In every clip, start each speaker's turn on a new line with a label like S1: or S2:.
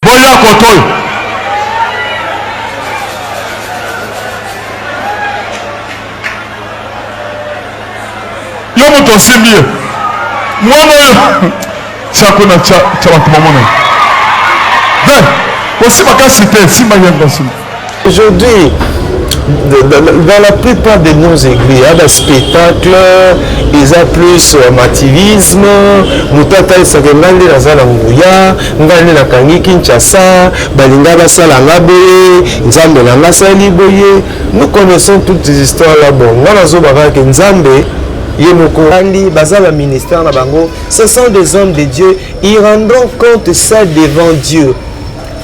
S1: Boya kotoyo. Yo moto osimbi ye. Mwana oyo tya kuna tya tya bato bamona. Ve, kosimba kasi te, simba ye ngo simba.
S2: Aujourd'hui, dans la plupart de nos églises, il y a des spectacles, ils ont plus mativisme, moto atalisaka ngai nde naza na nguya, ngai nde nakangi Kinshasa, balinga basala nga boye, nzambe na nga asali boye. Nous connaissons toutes ces histoires là. Bon, nga nazobaka ke nzambe ye moko andi baza ba ministère na bango, ce sont des hommes de Dieu, ils rendront compte ça devant Dieu.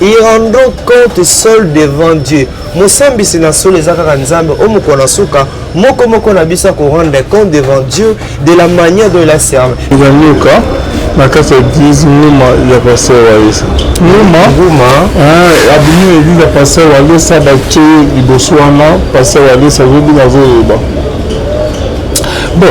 S2: Ils rendront compte seul devant Dieu. Mosambisi na solo eza kaka Nzambe o mokolo na suka moko moko na biso ako rendre compte devant Dieu de la manière dont il a servi.
S1: Eza nyoka na kati ya église nguma ya pasteur Walesa. Nguma
S2: Nguma
S1: abimi na église ya pasteur Walesa batie liboso wana pasteur Walesa azobina azoloba.
S2: Bon,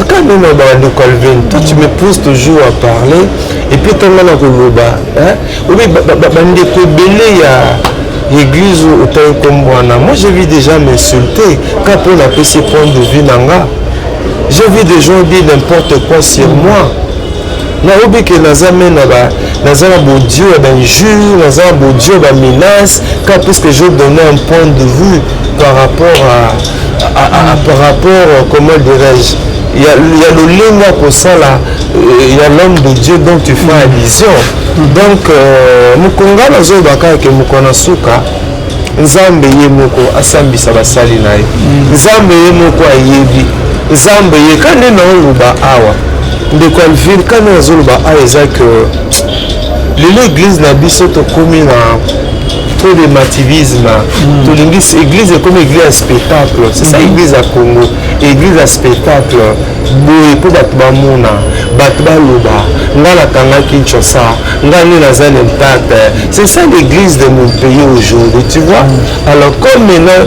S2: quand même bandeko Alvin, toi tu me pousses toujours à parler et puis ntango nakoloba hein, obi bandeko ebele ya église otangi nkombo wana, moi j'ai vu déjà m'insulter quand mpo napesi point de vue na nga, j'ai vu des gens dire n'importe quoi sur moi. Nayobi ke naza me na ba naza na bodio ya bainjure, naza na bodio ya bamenace car puisque je donnais un point de vue par rapport à par rapport, comment dirais-je, ya lolenge ya kosala ya l'homme de Dieu dont tu fais allusion. Donc mokonga nazoloba kaka ke mokolo na suka nzambe ye moko asambisa basali na ye. Nzambe ye moko ayebi, nzambe ye ka nde naoloba awa ndeko Alvin, ka nde nazoloba awa eza ke lelo église na biso tokomi na trop de mativisme. Tolingi église ekomi église ya spectacle, c'est ça. Église ya Congo, église ya spectacle boye mpo bato bamona, bato baloba nga nakanga Kinshasa, nga nde naza na impact. C'est ça l'église de mon pays aujourd'hui, tu vois. Alors comme maintenant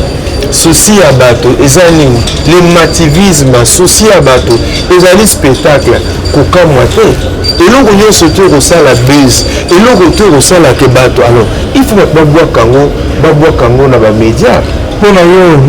S2: souci ya bato eza nini? Le mativisme. Souci ya bato ezali spectacle. Kokamwa te, eloko nyonso te okosala base, eloko te okosalaka bato. Alors il faut bato babwaka yango, babwaka yango na bamédia.
S1: Mpo na yo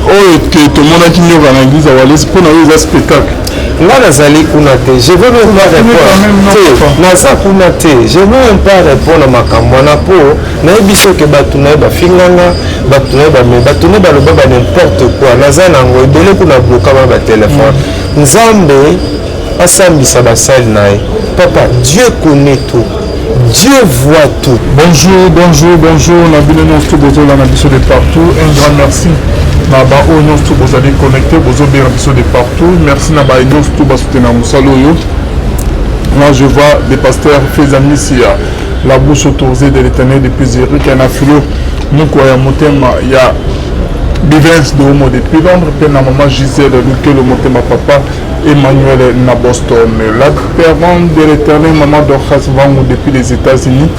S1: oyo ke tomonaki nyoka na église ya Walesa, mpo na yo eza spectacle?
S2: Nga nazali kuna te, je veux même pas répondre te, naza kuna te, je veux même pas répondre na makambo wana mpo nayebi soki bato na ye bafinganga, bato na ye bame, bato na ye baloba ba n'importe quoi. Naza nango ebele kuna, bloka bana batelefone. Nzambe asambisa basali na ye. Papa, Dieu connaît tout, Dieu voit tout.
S1: Bonjour, bonjour, bonjour na bino nyonso bozolanda biso de partout. Un grand merci na baoyo nyonso bozali connecté, bozobenga biso de partout. Merci na baye nyonso basoutenir mosala oyo. Moi je vois des pasteurs Fezamisia, la bouche autorisée de l'Éternel depuis Zurich, na philo moko ya motema ya Bivens de Homo depuis Londres, mpe na mama Gisèle Lukelo motema papa Emmanuel na Boston. La parole de l'Éternel, maman Dorcas Vangu depuis les États-Unis.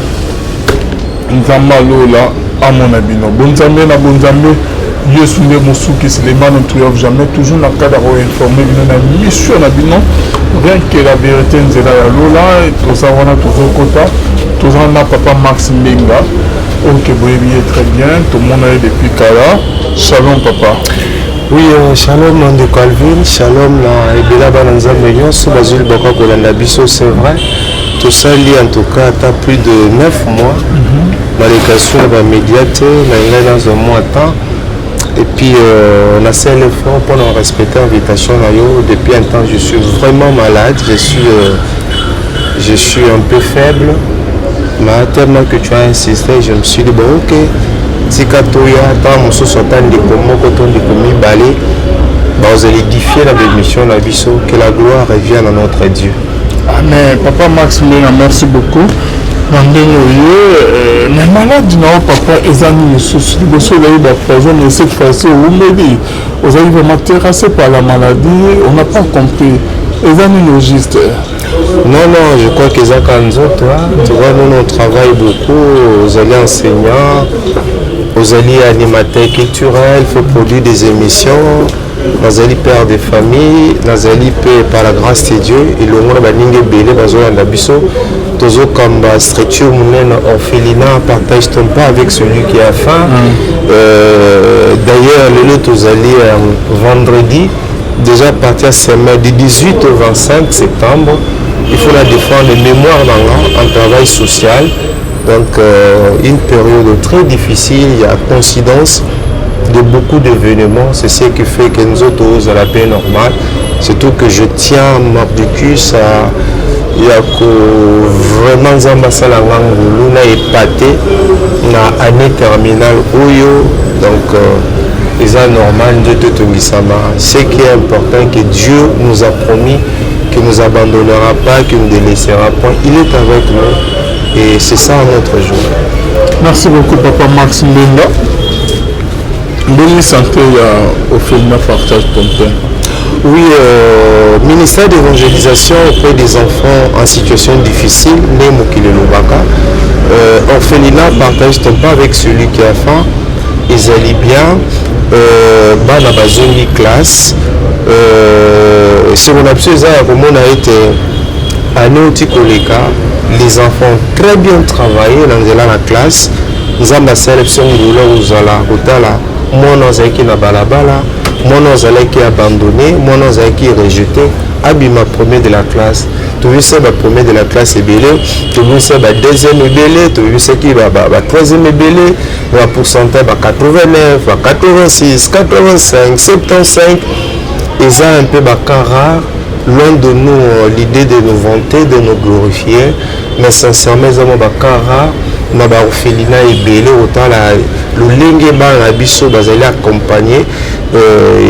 S1: Nzambe alola amona bino. Bonzambe na bonzambe, Yesu nde mosukisi, le mal ne triomphe jamais. Toujours na cadre informé bino na mission na bino. Rien que la vérité nzela ya lola, toza wana tozokota. Toza na papa Max Mbenga. Ok, boyebi ye très bien. Tomona ye depuis kala. Shalom papa.
S2: Oui, shalom ndeko Alvin, shalom na ebela bana nzambe nyonso bazwi liboka kolanda biso. C'est vrai, tosali en tout cas ata plus de 9 mois nalekation ya bamédia te. Na ngai nazwa mwa temps et puis nasala effort mpona respecter invitation na yo. Depuis un temps je suis vraiment malade, je suis un peu faible, mais tellement que tu as insisté, je me suis dit bon, ok, tika toya ntango mosusu ata ndeko moko to ndeko mibale bazala édifié na bémission na biso. Que la gloire revienne à notre Dieu.
S1: Amen. Papa Max Mbenga, merci beaucoup na ndenge oye. Mais maladi na yo papa eza nini lisusu? Liboso ozali bapoison, mais cette fois-ci owumeli, ozali vraiment terrassé par la maladie, on n'a pas compris eza nini au juste.
S2: Non, non, je crois que eza nzoto. Tu vois, nous, on travaille beaucoup. Ozali enseignant, ozali animateur culturel, il faut produire des émissions. Nazali père de famille, nazali pe par la grâce de Dieu elongo na baninga ebele bazolanda biso. Tozokamba structure monene orphelinat Partage ton pain avec celui qui a faim. D'ailleurs lelo tozali vendredi, déjà parti à semaine du 18 au 25 septembre. Il faut la défendre mémoire nanga en travail social. Donc une période très difficile, il y a coïncidence de beaucoup d'événements, c'est ce qui fait que nous autres à la paix normale. Surtout que je tiens mordicus à ya ko vraiment Nzambe asala nga ngulu na épate na année terminale oyo. Donc eza normal nde totongisama. Ce qui est important, que Dieu nous a promis qu'il ne nous abandonnera pas, qu'il ne nous délaissera point. Il est avec nous et c'est ça notre jour.
S1: Merci beaucoup, papa Max Mbenga. Boni santé ya orphelinat Partage ton pain?
S2: Oui, ministère d'évangélisation auprès des enfants en situation difficile, né mokili elobaka. Orphelinat Partage ton pain avec celui qui a faim, ezali bien, bana bazongi classe. Esengo na biso eza ya komona ete année oti koleka, les enfants ont très bien travaillé na nzela na classe. Nzambe asala biso ngulu kozala kotala mwana azalaki na balabala, mwana azalaki abandonné, mwana azalaki rejeté, abima premier de la classe. Tobimisa bapremier de la classe ebele, tobimisa badeuxième ebele, tobimisaki batroisième ebele, bapourcentage ba 89, ba 86, 85, 75. Eza un peu bacas rare. Loin de nous l'idée de nous vanter, de nous glorifier, mais sincèrement eza mwa bacas rare na baorphelinat ebele. Otala lolenge bana na biso bazali accompagné,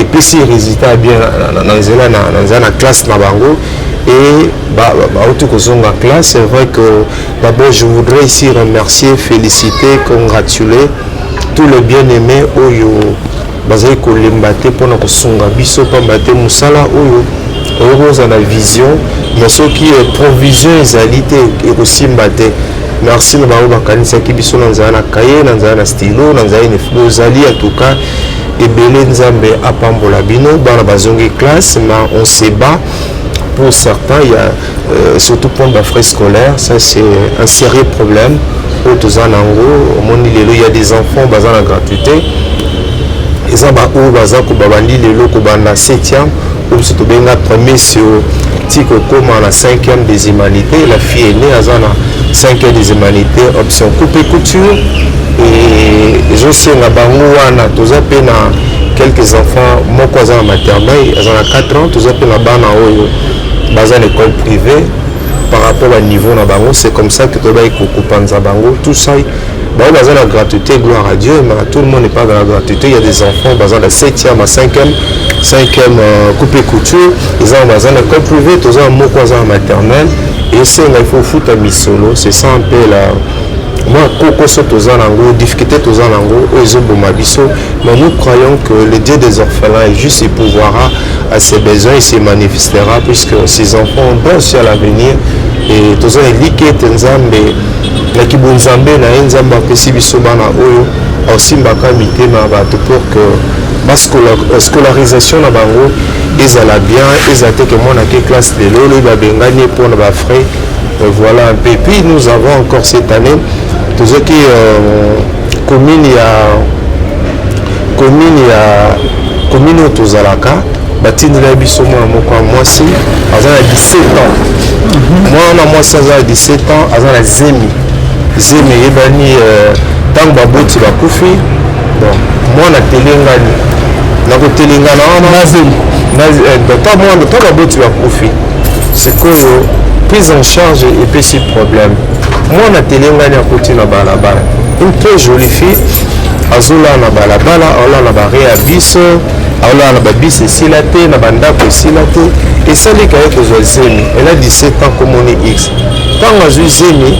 S2: epesi résultat bien na nzela na classe na bango et bauti kozonga classe. C'est vrai que d'abord je voudrais ici remercier, féliciter, congratuler tous les bien-aimés oyo bazali kolemba te mpona kosunga biso, pamba te mosala oyo oyoki kozala na vision, mais soki provision ezali te, ekosimba te. Merci na bango bakanisaki biso na nzela na cahier, na nzela na stylo, na nzela bozali en tout cas ebele. Nzambe apambola bino. Bana bazongi classe, mais on se bat pour certains. Il y a surtout pour bafrais scolaires, ça c'est un sérieux problème oyo toza nango. Omoni lelo il y a des enfants baza na gratuité, eza baoyo baza babandi lelo kobanda 7e, oyo biso tobenga premier sur ti kokóma na 5e des humanités. La fille aînée aza na 5e des humanités, option coupe couture, et ezosenga bango wana. Toza mpe na quelques enfants, moko aza na maternelle, aza na 4 ans. Toza mpe na bana oyo baza na école privée. Par rapport à niveau na bango, c'est comme ça que toyebaki kopanza bango. Tout ça, bango baza na gratuité, gloire à Dieu, mais tout le monde n'est pas dans la gratuité. Il y a des enfants baza na 7e, à 5e, 5e coupe couture, eza baza na école privée. Toza na moko aza na maternelle, esenga il faut futa misolo. C'est ça un peu la mwa kokoso toza nango, difficulté toza nango oyo ezoboma biso. Mais nous croyons que le Dieu des orphelins est juste et pourvoira à ses besoins et se manifestera, puisque ses enfants ont aussi à l'avenir. Et toza na eliki ete Nzambe na kibonzambe na ye, Nzambe apesi biso bana oyo, aosimbaka mitema ya bato pour que bascolarisation na bango ezala bien, ezala te ke mwana ke classe lelo, oyo babengani mpona bafrais. Voilà un peu. Puis nous avons encore cette année, tozwaki commune oyo tozalaka, batindela biso mwana moko ya mwasi aza na 17 ans. Mwana mwasi aza na 17 ans, aza na zemi. Zemi eyebani ntango baboti bakufi. Bon, mwana telengani na kotelengana wana mwana ntango baboti bakufi, sikoyo prise en charge epesi problème. Mwana telengani, akoti na balabala. Une très jolie fille, azolala na balabala, aolala na bare ya biso, aolala na babisi esila te, na bandako esila te. Esalika ye kozwa zemi. Elle a 17 ans, komoni x. Ntango azwi zemi,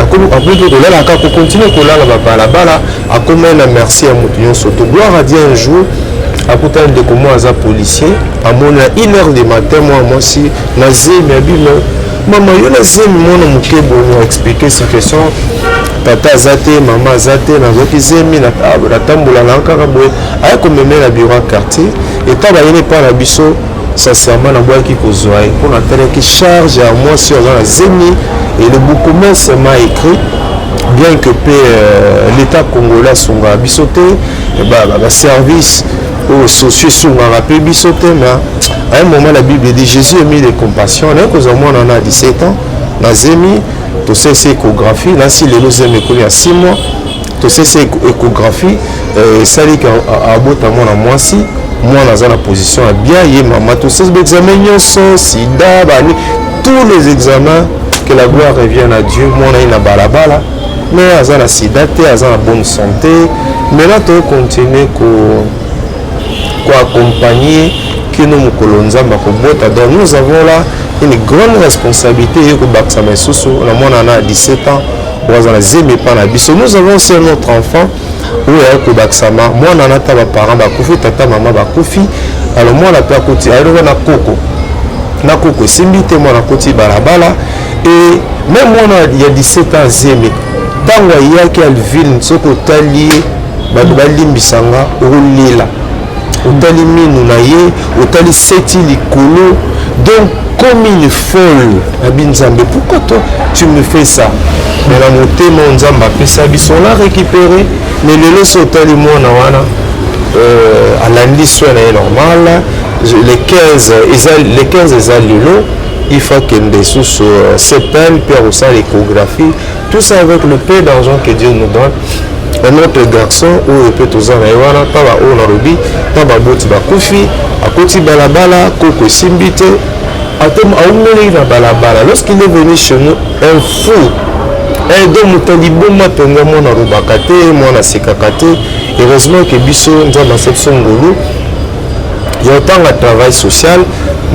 S2: akomi mpe kolalaka, kocontinuer kolala babalabala, akomi na merci ya moto nyonso to. Gloire à Dieu, un jour akutani ndeko moko aza policier, amoni na 1 heure du matin mwana mwasi na zemi. Abino mama yo na zemi, mwana moke boye, expliquer situation. Tata aza te, mama aza te, nazwaki zemi, natambola na kaka boye. Aye komeme na bureau ya quartier eta bayini epai na biso. Sincèrement, nabwaki kozwa ye mpo natalaki charge ya mwasi oyo aza na zemi. Et le bourgmestre m'a écrit, bien que mpe l'État congolais asungaka biso te, baservice oyo sociaux esungaka mpe biso te. Mais à un moment, la Bible dit: Jésus ému de compassion. Naye kozwa mwana na 17 ans na zemi. Tosalisi échographie nasi lelo, zemi ekomi ya 6 mois. Tosalisi échographie, esaliki abota mwana mwasi. Mwana aza na position ya bien. Ye mama, tosalisi baexamen nyonso, sida bani, tous les examens, que la gloire revienne à Dieu. Mwana ye na balabala, mais aza na sida te, aza na bonne santé. Maintenant tokontinue ko koaccompagner kino mokolo Nzambe akobota. Donc nous avons là une grande responsabilité. Ye kobakisama lisusu na mwana na 17 ans oyo aza na zemi epa na biso. Nous avons aussi un autre enfant oyo aye kobakisama. Mwana na ta baparent bakufi, tata mama bakufi. Alors mwana mpe akoti, ayeloko na koko na koko, esimbi te. Mwana akoti balabala. Et même mwana ya 17 ans zemi, ntango ayaki Alvine, soki otali ye, bato balimbisanga, okolela. Otali minu na ye, otali seti likolo, donc comme une folle. Nabi: Nzambe, pourquoi toi tu me fais ça? Mais na motema oyo Nzambe apesa biso, on l'a récupéré. Mais lelo so otali mwana wana, alandi soin na ye normal. Le 15 eza, le 15 eza lelo, il faut akende susu CPL mpe akosala échographie, tout ça avec le peu d'argent que Dieu nous donne. Un autre garçon oyo mpe toza na ye wana, ta baoyo nalobi, ta baboti bakufi, akoti balabala, koko esimbi te, aumeli na balabala. Lorsqu'il est venu chez nous, un fou, donc moto liboma mpenza. Mwana alobaka te, mwana asekaka te. Heureusement ke biso Nzambe asa biso ngolu ya otanga travail social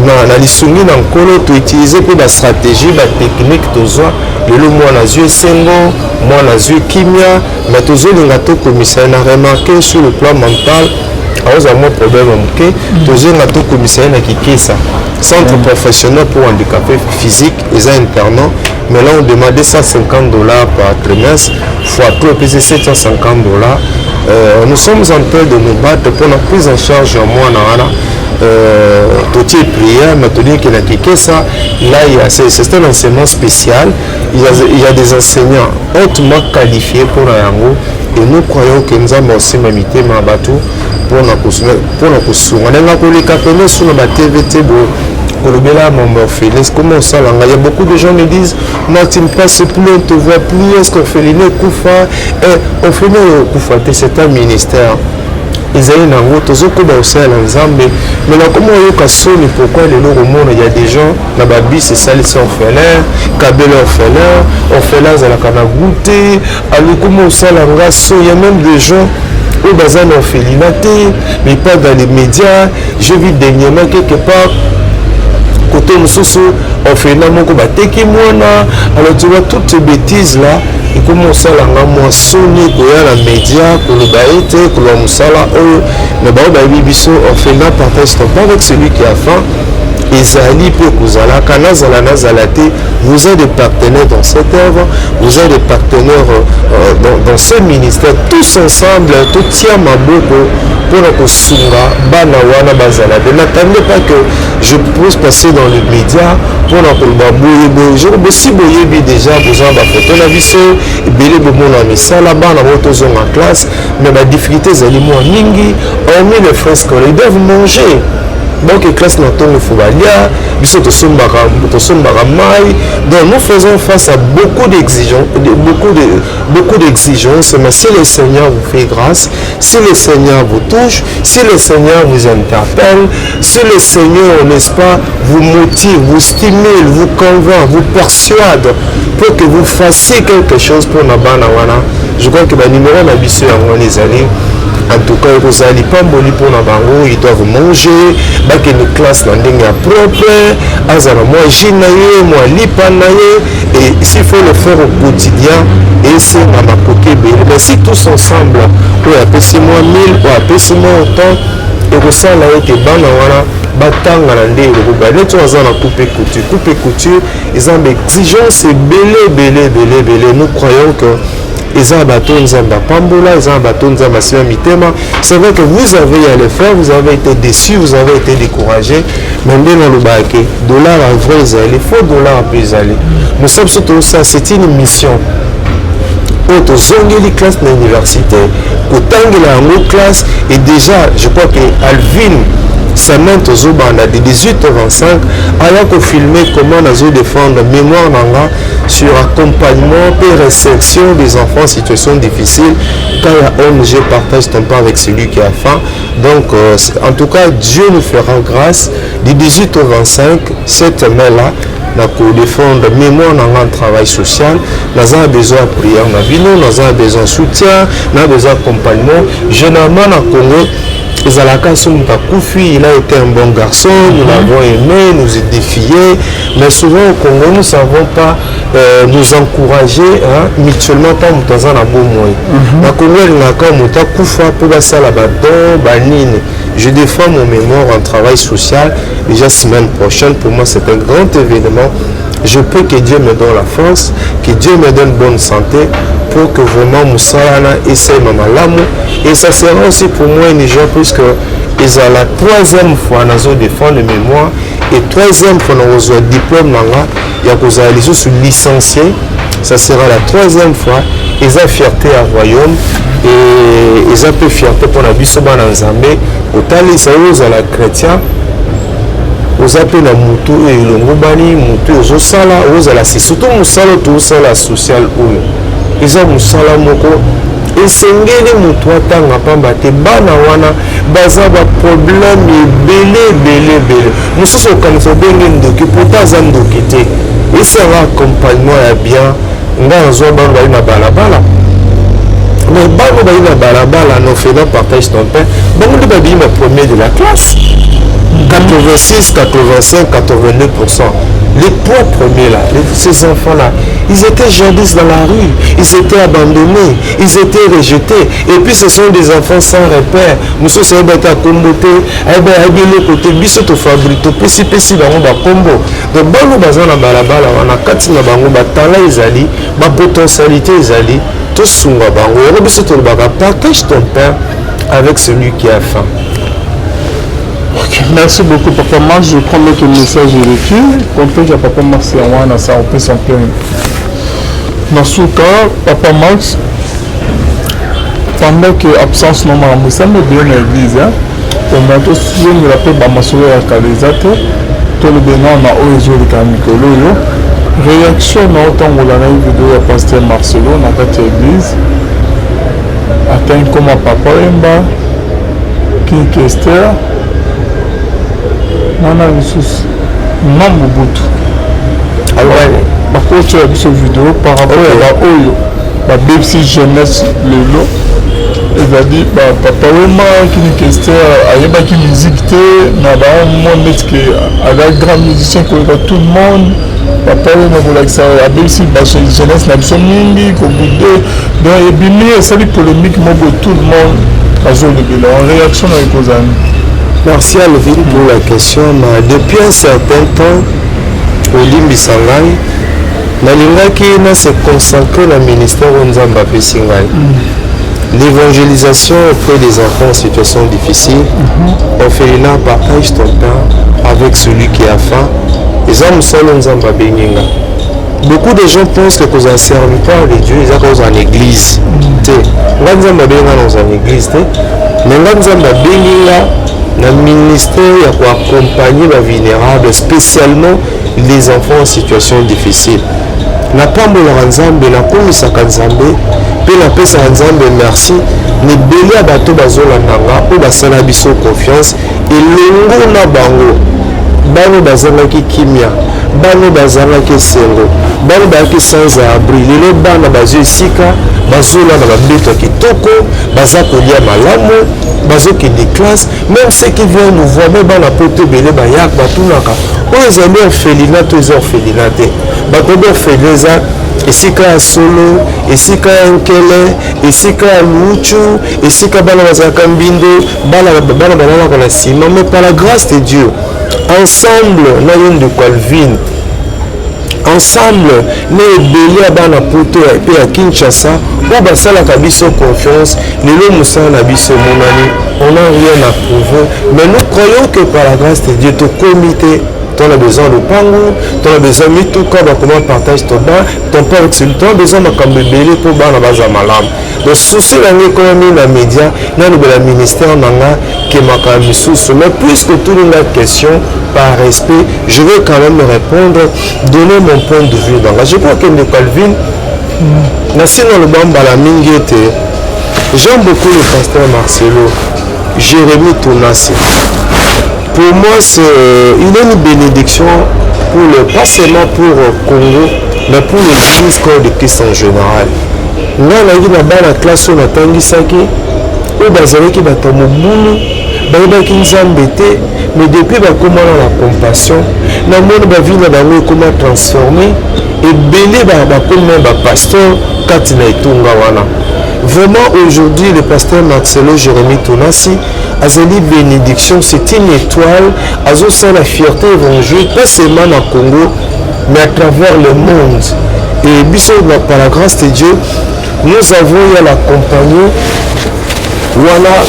S2: na lisungi na Nkolo. Toutilize mpe bastratégie, batechnique tozwa. Lelo mwana azwi esengo, mwana azwi kimia. Mais tozolinga tokomisa ye na remarque sur le plan mental, akozwa mwa problème moke. Tozolinga tokomisa ye na Kikesa, centre professionnel pour handicapé physique. Eza internat, mais là on demande 250 $ par trimestre, fois 3 epesi 750 $. Nous sommes en train de nous battre pour la prise en charge ya mwana wana. Totie prière, mais tolingi na Kikesa là, il y a c'est un enseignement spécial. Il y a des enseignants hautement qualifiés pour yango et nous croyons que Nzambe osimba mitema ya bato mpona kosunga. Ndenge koleka pene so na batv te boye, kolobela mambo orphelin, comment osala ngai. Il y a beaucoup de gens me disent: non, tu ne passes plus, on te voit plus, est-ce que orphelinat ekufa? Orphelinat oyo ekufa te, c'est un ministère ezali nango, tozokoba kosalela Nzambe. Mais nakoma oyoka soni. Pourquoi lelo komona ya des gens na babis esalisi orphelin, kabela orphelin, orphelin azalaka na goût te? Alokoma osala nga so. Ya même des gens oyo baza na orphelinat te, mais pas dans les médias. J'ai vu dernièrement quelque part, côté mosusu, orphelinat moko bateki mwana. Alors tu vois, toutes ces bêtises là ekomi osalanga mwa soni koya na média koloba ete koloba mosala oyo. Mais bango bayebi biso. Orphelinat Partage ton pain avec celui qui a faim ezali mpe kozalaka. Nazala, nazala te, vous êtes des partenaires dans cette œuvre, vous êtes des partenaires dans ce ministère. Tous ensemble totia maboko mpona kosunga bana wana bazala be. N'attendez pas que je puisse passer dans le média mpona koloba boye boye. Bosi boyebi déjà, boza na bafoto na biso ebele, bomona misala. Bana bo tozonga classe, mais badifficulté ezali mwa mingi. Hormis les frais scolaires, ils doivent manger. Donc classe na ntongo fo balia, biso tosombaka mai. Donc nous faisons face à beaucoup d'exigences, beaucoup d'exigences. Mais si le Seigneur vous fait grâce, si le Seigneur vous touche, si le Seigneur vous interpelle, si le Seigneur, n'est-ce pas, vous motive, vous stimule, vous convainc, vous persuade pour que vous fassiez quelque chose pour na bana wana, je crois que banuméro na biso yango wana ezali. En tout cas, ekozala lipamboli mpona bango. Ils doivent manger, bakende classe na ndenge ya propre, azala mwa jus na ye, mwa lipa na ye. Et s'il faut le faire au quotidien, esenga makoki ebele. Mais si tous ensemble, oyo apesi mwa 1000, oyo apesi mwa autant, ekosala ete bana wana batanga na nde eloko neti oyo aza na coupe couture. Coupe couture eza na baexigence ebele ebele ebele ebele. Nous croyons que Eza na bato Nzambe apambola, eza na bato Nzambe asimba mitema. C'est vrai que vous avez à le faire, vous avez été déçus, vous avez été découragés, mais nde nalobaka ke dollar ya vrai ezali, faux dollar mpe ezali. Mosala biso tozosala, c'est une mission oyo tozongeli classe na université kotangela yango classe. Et déjà, je crois que Alvin, semaine tozobanda de 18 au 25, aya kofilmer comment nazodéfendre mémoire na nga sur accompagnement et réinsertion des enfants en situation difficile, quand il y a ONG Partage ton pain avec celui qui a faim. Donc en tout cas, Dieu nous fera grâce, du 18 au 25, cette mai là, na kodéfendre mémoire na nga en travail social. Naza na besoin ya prière na bino, naza na besoin soutien, na besoin accompagnement. Généralement na Congo ezalaka so moto akufi, il a été un bon garçon, nous l'avons aimé, nous édifié, mais souvent au Congo nous savons pas nous encourager, hein, mutuellement. Ntango moto aza na bomoi na Congo, alingaka moto akufa mpo basala badon banini. Je défends mon mémoire en travail social déjà semaine prochaine. Pour moi, c'est un grand événement. Je prie que Dieu me donne la force, que Dieu me donne bonne santé pour que vraiment mosala na esalema malamu. Et ça sera aussi pour moi une joie, puisque eza la troisième fois nazo défendre mémoire et troisième fois nakozwa diplôme na nga ya kozala lisusu licencié. Ça sera la troisième fois. Eza fierté ya royaume et eza mpe fierté mpona biso bana Nzambe kotalisa oyo ozala chrétien, oza mpe na motu oyo elongobani, motu oyo ozosala, ozala si surtout mosala oyo tozosala social oyo eza mosala moko esengeli motu atanga, pamba te bana wana baza baproblème ebele ebele ebele. Mosusu okanisa obenge ndoki, pourtant aza ndoki te, esanga accompagnement ya bien. Ngai nazwa bano bali na balabala, mais bano bali na balabala na orphelinat Partage ton pain, bango nde babimi ba premier de la classe, 86, 85, 82%. Les trois premiers là, ces enfants-là, ils étaient jadis dans la rue, ils étaient abandonnés, ils étaient rejetés. Et puis ce sont des enfants sans repère. Mosusu ayeba ete akombo te, ayeba ayebi eloko te. Biso tofabrique, topesipesi bango bakombo. Donc bano baza na balabala wana, kati na bango batalent ezali, bapotentialité ezali, tosunga bango. Yango biso tolobaka: partage ton pain avec celui qui a faim.
S1: Ok, merci beaucoup, Papa Max. Je prends notre message vécu. Compte que Papa Max est en ça, on peut s'en plaindre. Dans ce cas, Papa Max, pendant que absence na makambo esami ebele na église, omona tosongela mpe bamasolo ya kala eza te, tolobe nano na oyo ezoleka na mikolo oyo. Réaction na yo ntango olandaki video ya pasteur Marcelo na kati ya église, atangi koma Papa Wemba, King Kester, wana lisusu na Mobutu, bakotia biso video par rapport ya baoyo babebisi jeunesse lelo, ezali bapapa Wemba, King Kester ayebaki musique te na bamona neti ke aza grand musicien koleka tout le monde. Papa Wemba kolakisa abebisi jeunesse na biso mingi kobude. Donc ebimi, esali polémique moko, tout le monde azolobela. En réaction na ekozani?
S2: Merci Alvin pour la question. Mais depuis un certain temps, olimbisa ngai, nalingaki na se consacrer na ministère oyo Nzambe apesi ngai, l'évangélisation auprès des enfants en situation difficile, orphelinat Partage ton pain avec celui qui a faim. Eza mosala Nzambe abengi nga. Beaucoup de gens pensent que kozala serviteur de Dieu eza kozala na église te. Nga Nzambe abengi nga na kozala na église te, mais nga Nzambe abengi nga na ministère ya koaccompagner bavulnérable, spécialement les enfants en situation difficile. Napambolaka Nzambe, nakomisaka Nzambe mpe napesaka Nzambe merci na ebele ya bato bazolanda nga oyo basala biso confiance. Elongo na bango, bano bazangaki kimia, bano bazangaki esengo, bano bayaki sans abri. Lelo bana bazwi esika bazolanda, babeto ya kitoko, baza kolia malamu, bazokende classe. Même ceux qui viennent nous voir, me bana poto ebele bayaka, batunaka oyo ezali orphelinat to eza orphelinat te. Bato oyo orphelinat eza esika ya solo, esika ya nkele, esika ya luchu, esika bana bazalaka mbindo, bana balalaka na nsima. Mais par la grâce de Dieu, ensemble na yo ndeko Alvin. Ensemble na ebele ya bana poto mpe ya Kinshasa oyo basalaka biso confiance, lelo mosala na biso emonani. On n'a rien à prouver, mais nous croyons que par la grâce de Dieu tokomi te. Tona besoin lopango, tona besoin mituka, bakoma partage ton ba ton père, tona besoin makambo ebele mpo bana baza malamu. Donc souci na ngai ekomi na média, nalobela ministère na nga ke makambo misusu. Mais puisque otuni nga question, par respect je vais quand même répondre, donner mon point de vue na nga. Je crois que ndeko Alvin, nasi naloba mbala mingi ete j'aime beaucoup le pasteur Marcelo Jérémy Tunasi. Pour moi, c'est il est une bénédiction pour le pas seulement pour Congo, mais pour l'église Corps de Christ en général. Ngai nayaki na bana classe oyo natangisaki, oyo bazalaki bato ya mobulu, bayebaki Nzambe te, mais depuis bakomana na Compassion, namoni bavie na bango ekoma transformé. Ebele bakomi bapasteur kati na etonga wana. Vraiment, aujourd'hui, le pasteur Marcelo Jérémy Tunasi azali bénédiction, c'est une étoile, azosala fierté évangile, pas seulement na Congo, mais à travers le monde. Et biso, par la grâce de Dieu, nous avons eu à l'accompagner wana.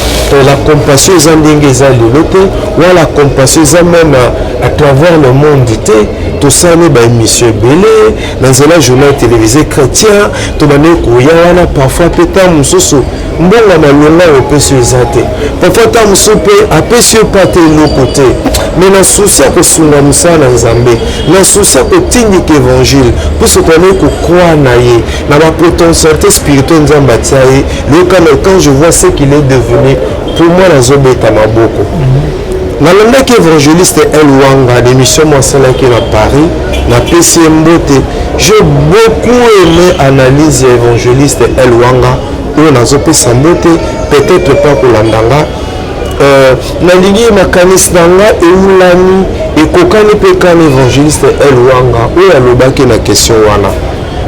S2: La Compassion eza ndenge eza lelo te. Wana la Compassion eza même à travers le monde te. Tosali baémission ebele na nzela journal télévisé chrétien. Tobandeki koya wana parfois mpe ntango mosusu mbongo malonga oyo opesi yo eza te, parfois ntango mosusu mpe apesi yo pa te eloko te, mais na souci ya kosunga mosala na Nzambe, na souci ya kotindika évangile, mpo tobandeki kocroire na ye na bapotentialité spirituelle Nzambe atia ye. Leyokana, quand je vois ce qu'il est devenu, pour moi nazobeta maboko. Nalandaki évangéliste El Wanga na émission mo asalaki na Paris, napesi ye mbote. J'ai beaucoup aimé analyse ya évangéliste El Wanga oyo nazopesa mbote, peut-être pas kolanda nga. Nalingi makanisi na nga eulami ekokani mpe kani évangéliste El Wanga oyo alobaki na question wana.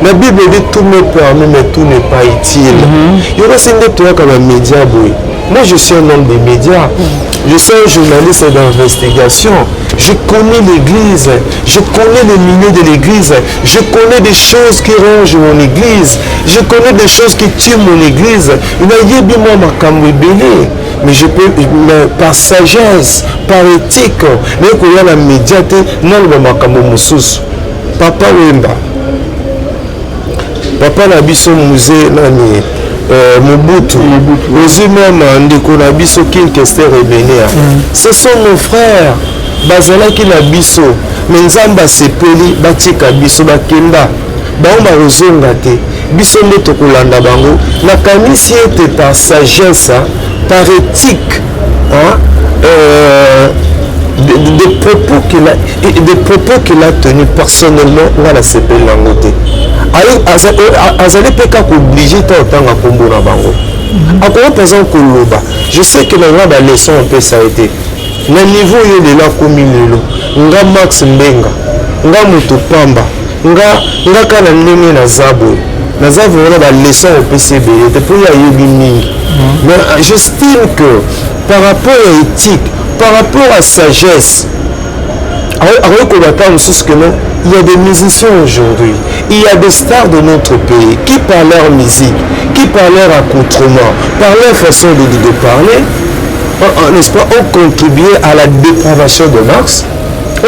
S2: Na Bible dit: "Tout m'est permis, mais tout n'est pas utile." Yokasi nde toyaka bamédia boye. Moi, je suis un homme des médias, je suis un journaliste d'investigation. Je connais l'église, je connais le milieu de l'église, je connais des choses qui rongent mon église, je connais des choses qui tuent mon église. Nayebi mwa makambo ebele, mais je peux, mais par sagesse, par éthique, nayekoya na média te naloba makambo mosusu. Papa Wemba, papa na biso Mzee nani, Mobutu, ozwi même ndeko na biso King Kester Emeneya, ce sont nos frères, bazalaki na biso, mais Nzambe asepeli batika biso, bakenda. Bango bakozonga te, biso nde tokolanda bango. Nakanisi ete par sagesse, par éthique, hein, des propos qu'il a tenu, personnellement nga nasepeli nango te. Azali mpe kaka obligé te otanga nkombo na bango. Akoki par exemple koloba, je sais que na nga baleçon opesa ye te na niveau oyo lelo akomi lelo. Nga Max Mbenga, nga moto pamba, nga kaka na ndenge naza boye, naza vraiment baleçon opesi ebele te mpo ye ayebi mingi. Mais j'estime que par rapport à éthique, par rapport à sagesse, akoki koloba ntango mosusu que non, il y a des musiciens aujourd'hui, il y a des stars de notre pays qui par leur musique, qui par leur accoutrement, par leur façon de parler, n'est-ce pas, ont contribué à la dépravation de mœurs,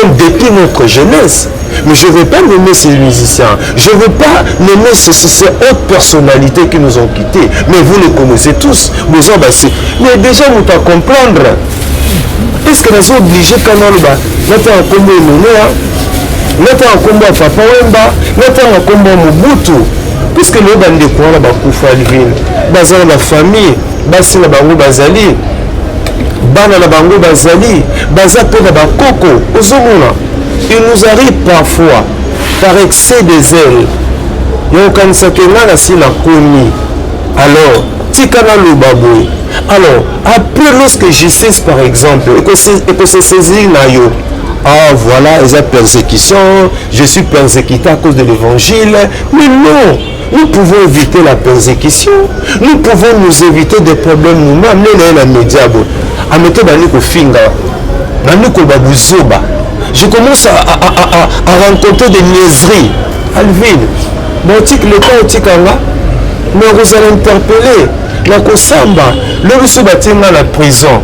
S2: ont détruit notre jeunesse. Mais je ne veux pas nommer ces musiciens, je ne veux pas nommer ces hautes personnalités qui nous ont quittés, mais vous les connaissez tous. Mais déjà, vous pas comprendre. Est-ce que nous sommes obligés quand on natanga nkombo Emeneya, natanga nkombo ya Papa Wemba, natanga nkombo ya Mobutu, puisque lelo bandeko wana bakufa, Alvine, baza na bafamille, basi na bango bazali, bana na bango bazali, baza mpe na bakoko. Ozomona, il nous arrive parfois, par excès de zèle ya kokanisaka nga na si nakomi, alors tika naloba boye. Alors après, lorsque justice par exemple ekose saisir na yo, ah voilà, eza persécution, je suis persécuté à cause de l'évangile. Mais non, nous pouvons éviter la persécution, nous pouvons nous éviter des problèmes nous-mêmes. Nde naye na média boye, amete bandi kofinga, bandi koloba buzoba. Je commence à rencontrer des niaiseries. Alvin, baotik leta otikanga, mais okozala interpellé, nakosamba lobi so batie nga na prison,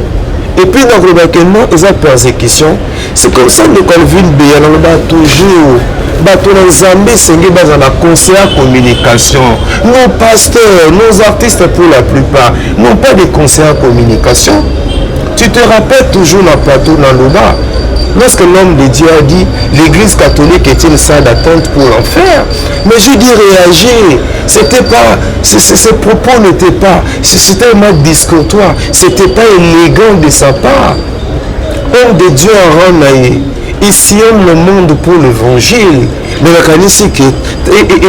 S2: et puis nakoloba ke non, eza persécution. C'est comme ça, ndeko Alvin Beya, naloba toujours, bato na Nzambe esenge baza na conseil ya communication. Nos pasteurs, nos artistes, pour la plupart, n'ont pas de conseil ya communication. Tu te rappelles toujours na plateau na loba, lorsque l'homme de Dieu a dit: «L'église catholique est une salle d'attente pour l'enfer.» Mais j'ai dit réagir. C'était pas, ces propos n'étaient pas, c'était un discourtois, c'était pas élégant de sa part. Homme de Dieu en rang na ye, il sillonne le monde pour l'évangile. Mais nakanisi ke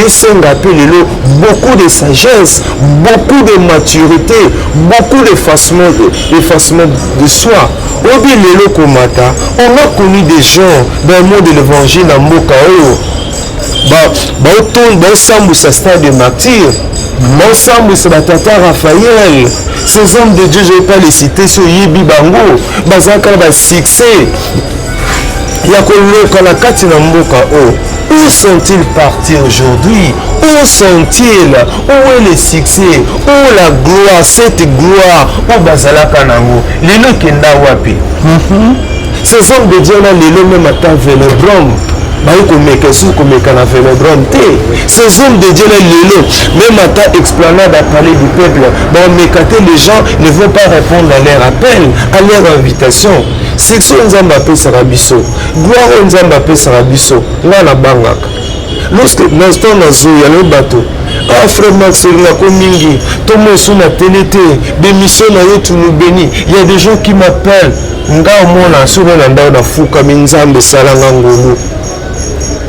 S2: esenga mpe lelo beaucoup de sagesse, beaucoup de maturité, beaucoup d'effacement de soi. Oyebi, lelo komata, on a connu des gens dans le monde de l'évangile na mboka oyo baosambwisa stade de Martyr, baosambwisa batata Raphaël. Ces hommes de Dieu, je vais pas les citer, si oyebi bango, bazalaka na basuccès ya koloka na kati na mboka oyo. Où sont-ils partis aujourd'hui? Où sont-ils? Où est le succès? Où la gloire? Cette gloire oyo bazalaka nango, lelo ekenda wapi? Ces hommes de Dieu na lelo, même ata vélodrome bayi komeka, esuki komeka na vélodrome te. Ces hommes de Dieu na lelo, même ata esplanade à Palais du Peuple baomeka te. Les gens ne vont pas répondre à leur appel, à leur invitation. Succès oyo Nzambe apesaka biso, gloire oyo Nzambe apesaka biso, nga nabangaka lorsque ntango nazoya lelo, bato: «Ah, frère Max, olingako mingi, tomosu na télé te, bémission na yo, tu nous bénis.» Il y a des gens qui m'appellent. Nga omona soki na ndako nafukami: «Nzambe, esalanga ngolu,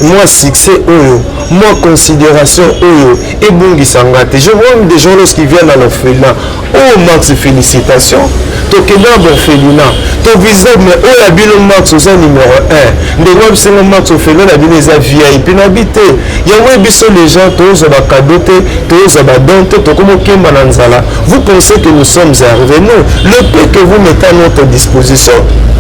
S2: mwa succès oyo, mwa considération oyo ebungisanga te.» Je vois même des gens, lorsqu'ils viennent à l'orphelinat: «Oh Max, félicitations, tokende na orphelinat, tovisite, mais oyo ya bino, Max, oza numéro 1.» Ndenge bisengo, Max, orphelinat na bino eza VIP na bi te. Yango biso les gens tozwa bacadeau te, tozwa badon te, tokomi okemba na nzala. Vous pensez que nous sommes arrivés? Non. Le peu que vous mettez à notre disposition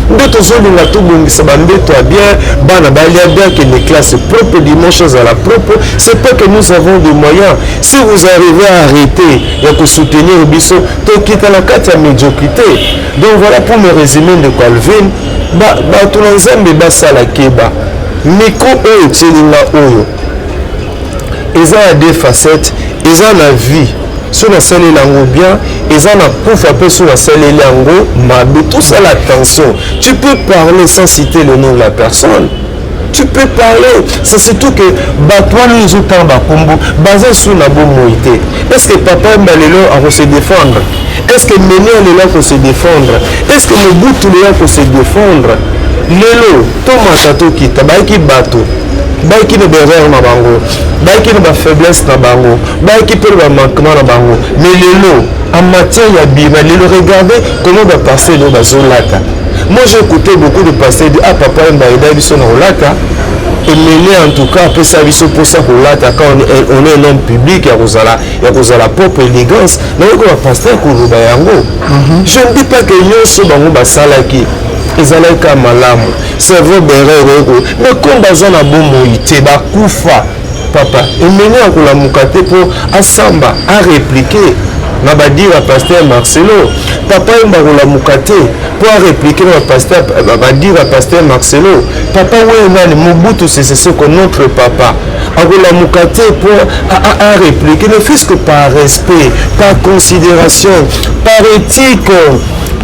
S2: nde tozolinga tobongisa bambeto ya bien, bana balia bien, kende classe propre, dimanche azala propre. C'est pas que nous avons des moyens. Si vous arrivez à arrêter ya kosoutenir biso, tokita na kati ya médiocrité. Donc voilà, pour me résumer, ndeko Alvin, bato na Nzambe basala keba. Micro oyo etielinga oyo eza ya deux facettes: eza na vie so nasaleli yango bien, eza na kufa mpe so nasaleli yango mabe. Tosala attention. Tu peux parler sans citer le nom de la personne, tu peux parler. C'est surtout que bato wana oyo ezotanga bakombo baza su na bomoi te. Est ce que papa Wemba lelo akose défendre? Est ce que Menia lelo akose défendre? Est ce que Mobutu lelo akose défendre? Lelo tomata, tokita, bayaki bato, bayaki na baerreur na bango, bayaki na bafaiblesse na bango, bayaki mpe na bamanquement na bango. Mais lelo, en matière ya bima lelo, regardez comment bapasteur lelo bazolata. Moi, j'ai écouté beaucoup de pasteurs dire: «Ah, papa Wemba aida biso na kolata, emene en tout cas apesa biso mposa kolata. Quand on est un homme public, ya kozala propre, élégance.» Nayoki bapasteur koloba yango. Je ne dis pas que nyonso bango basalaki ezalaki kaka malamu. C'est vrai, baerreur eko, mais comme baza na bomoi te, bakufa, papa emene ya kolamuka te mpo asamba arépliquer na badire ya pasteur Marcelo. Papa Wemba kolamuka te mpo arépliquer na bapasteur, badire ya pasteur Marcelo. Papa oyo nani, Mobutu Sese Seko, notre papa, akolamuka te mpo arépliquer, ne fût-ce que par respect, par considération, par éthique,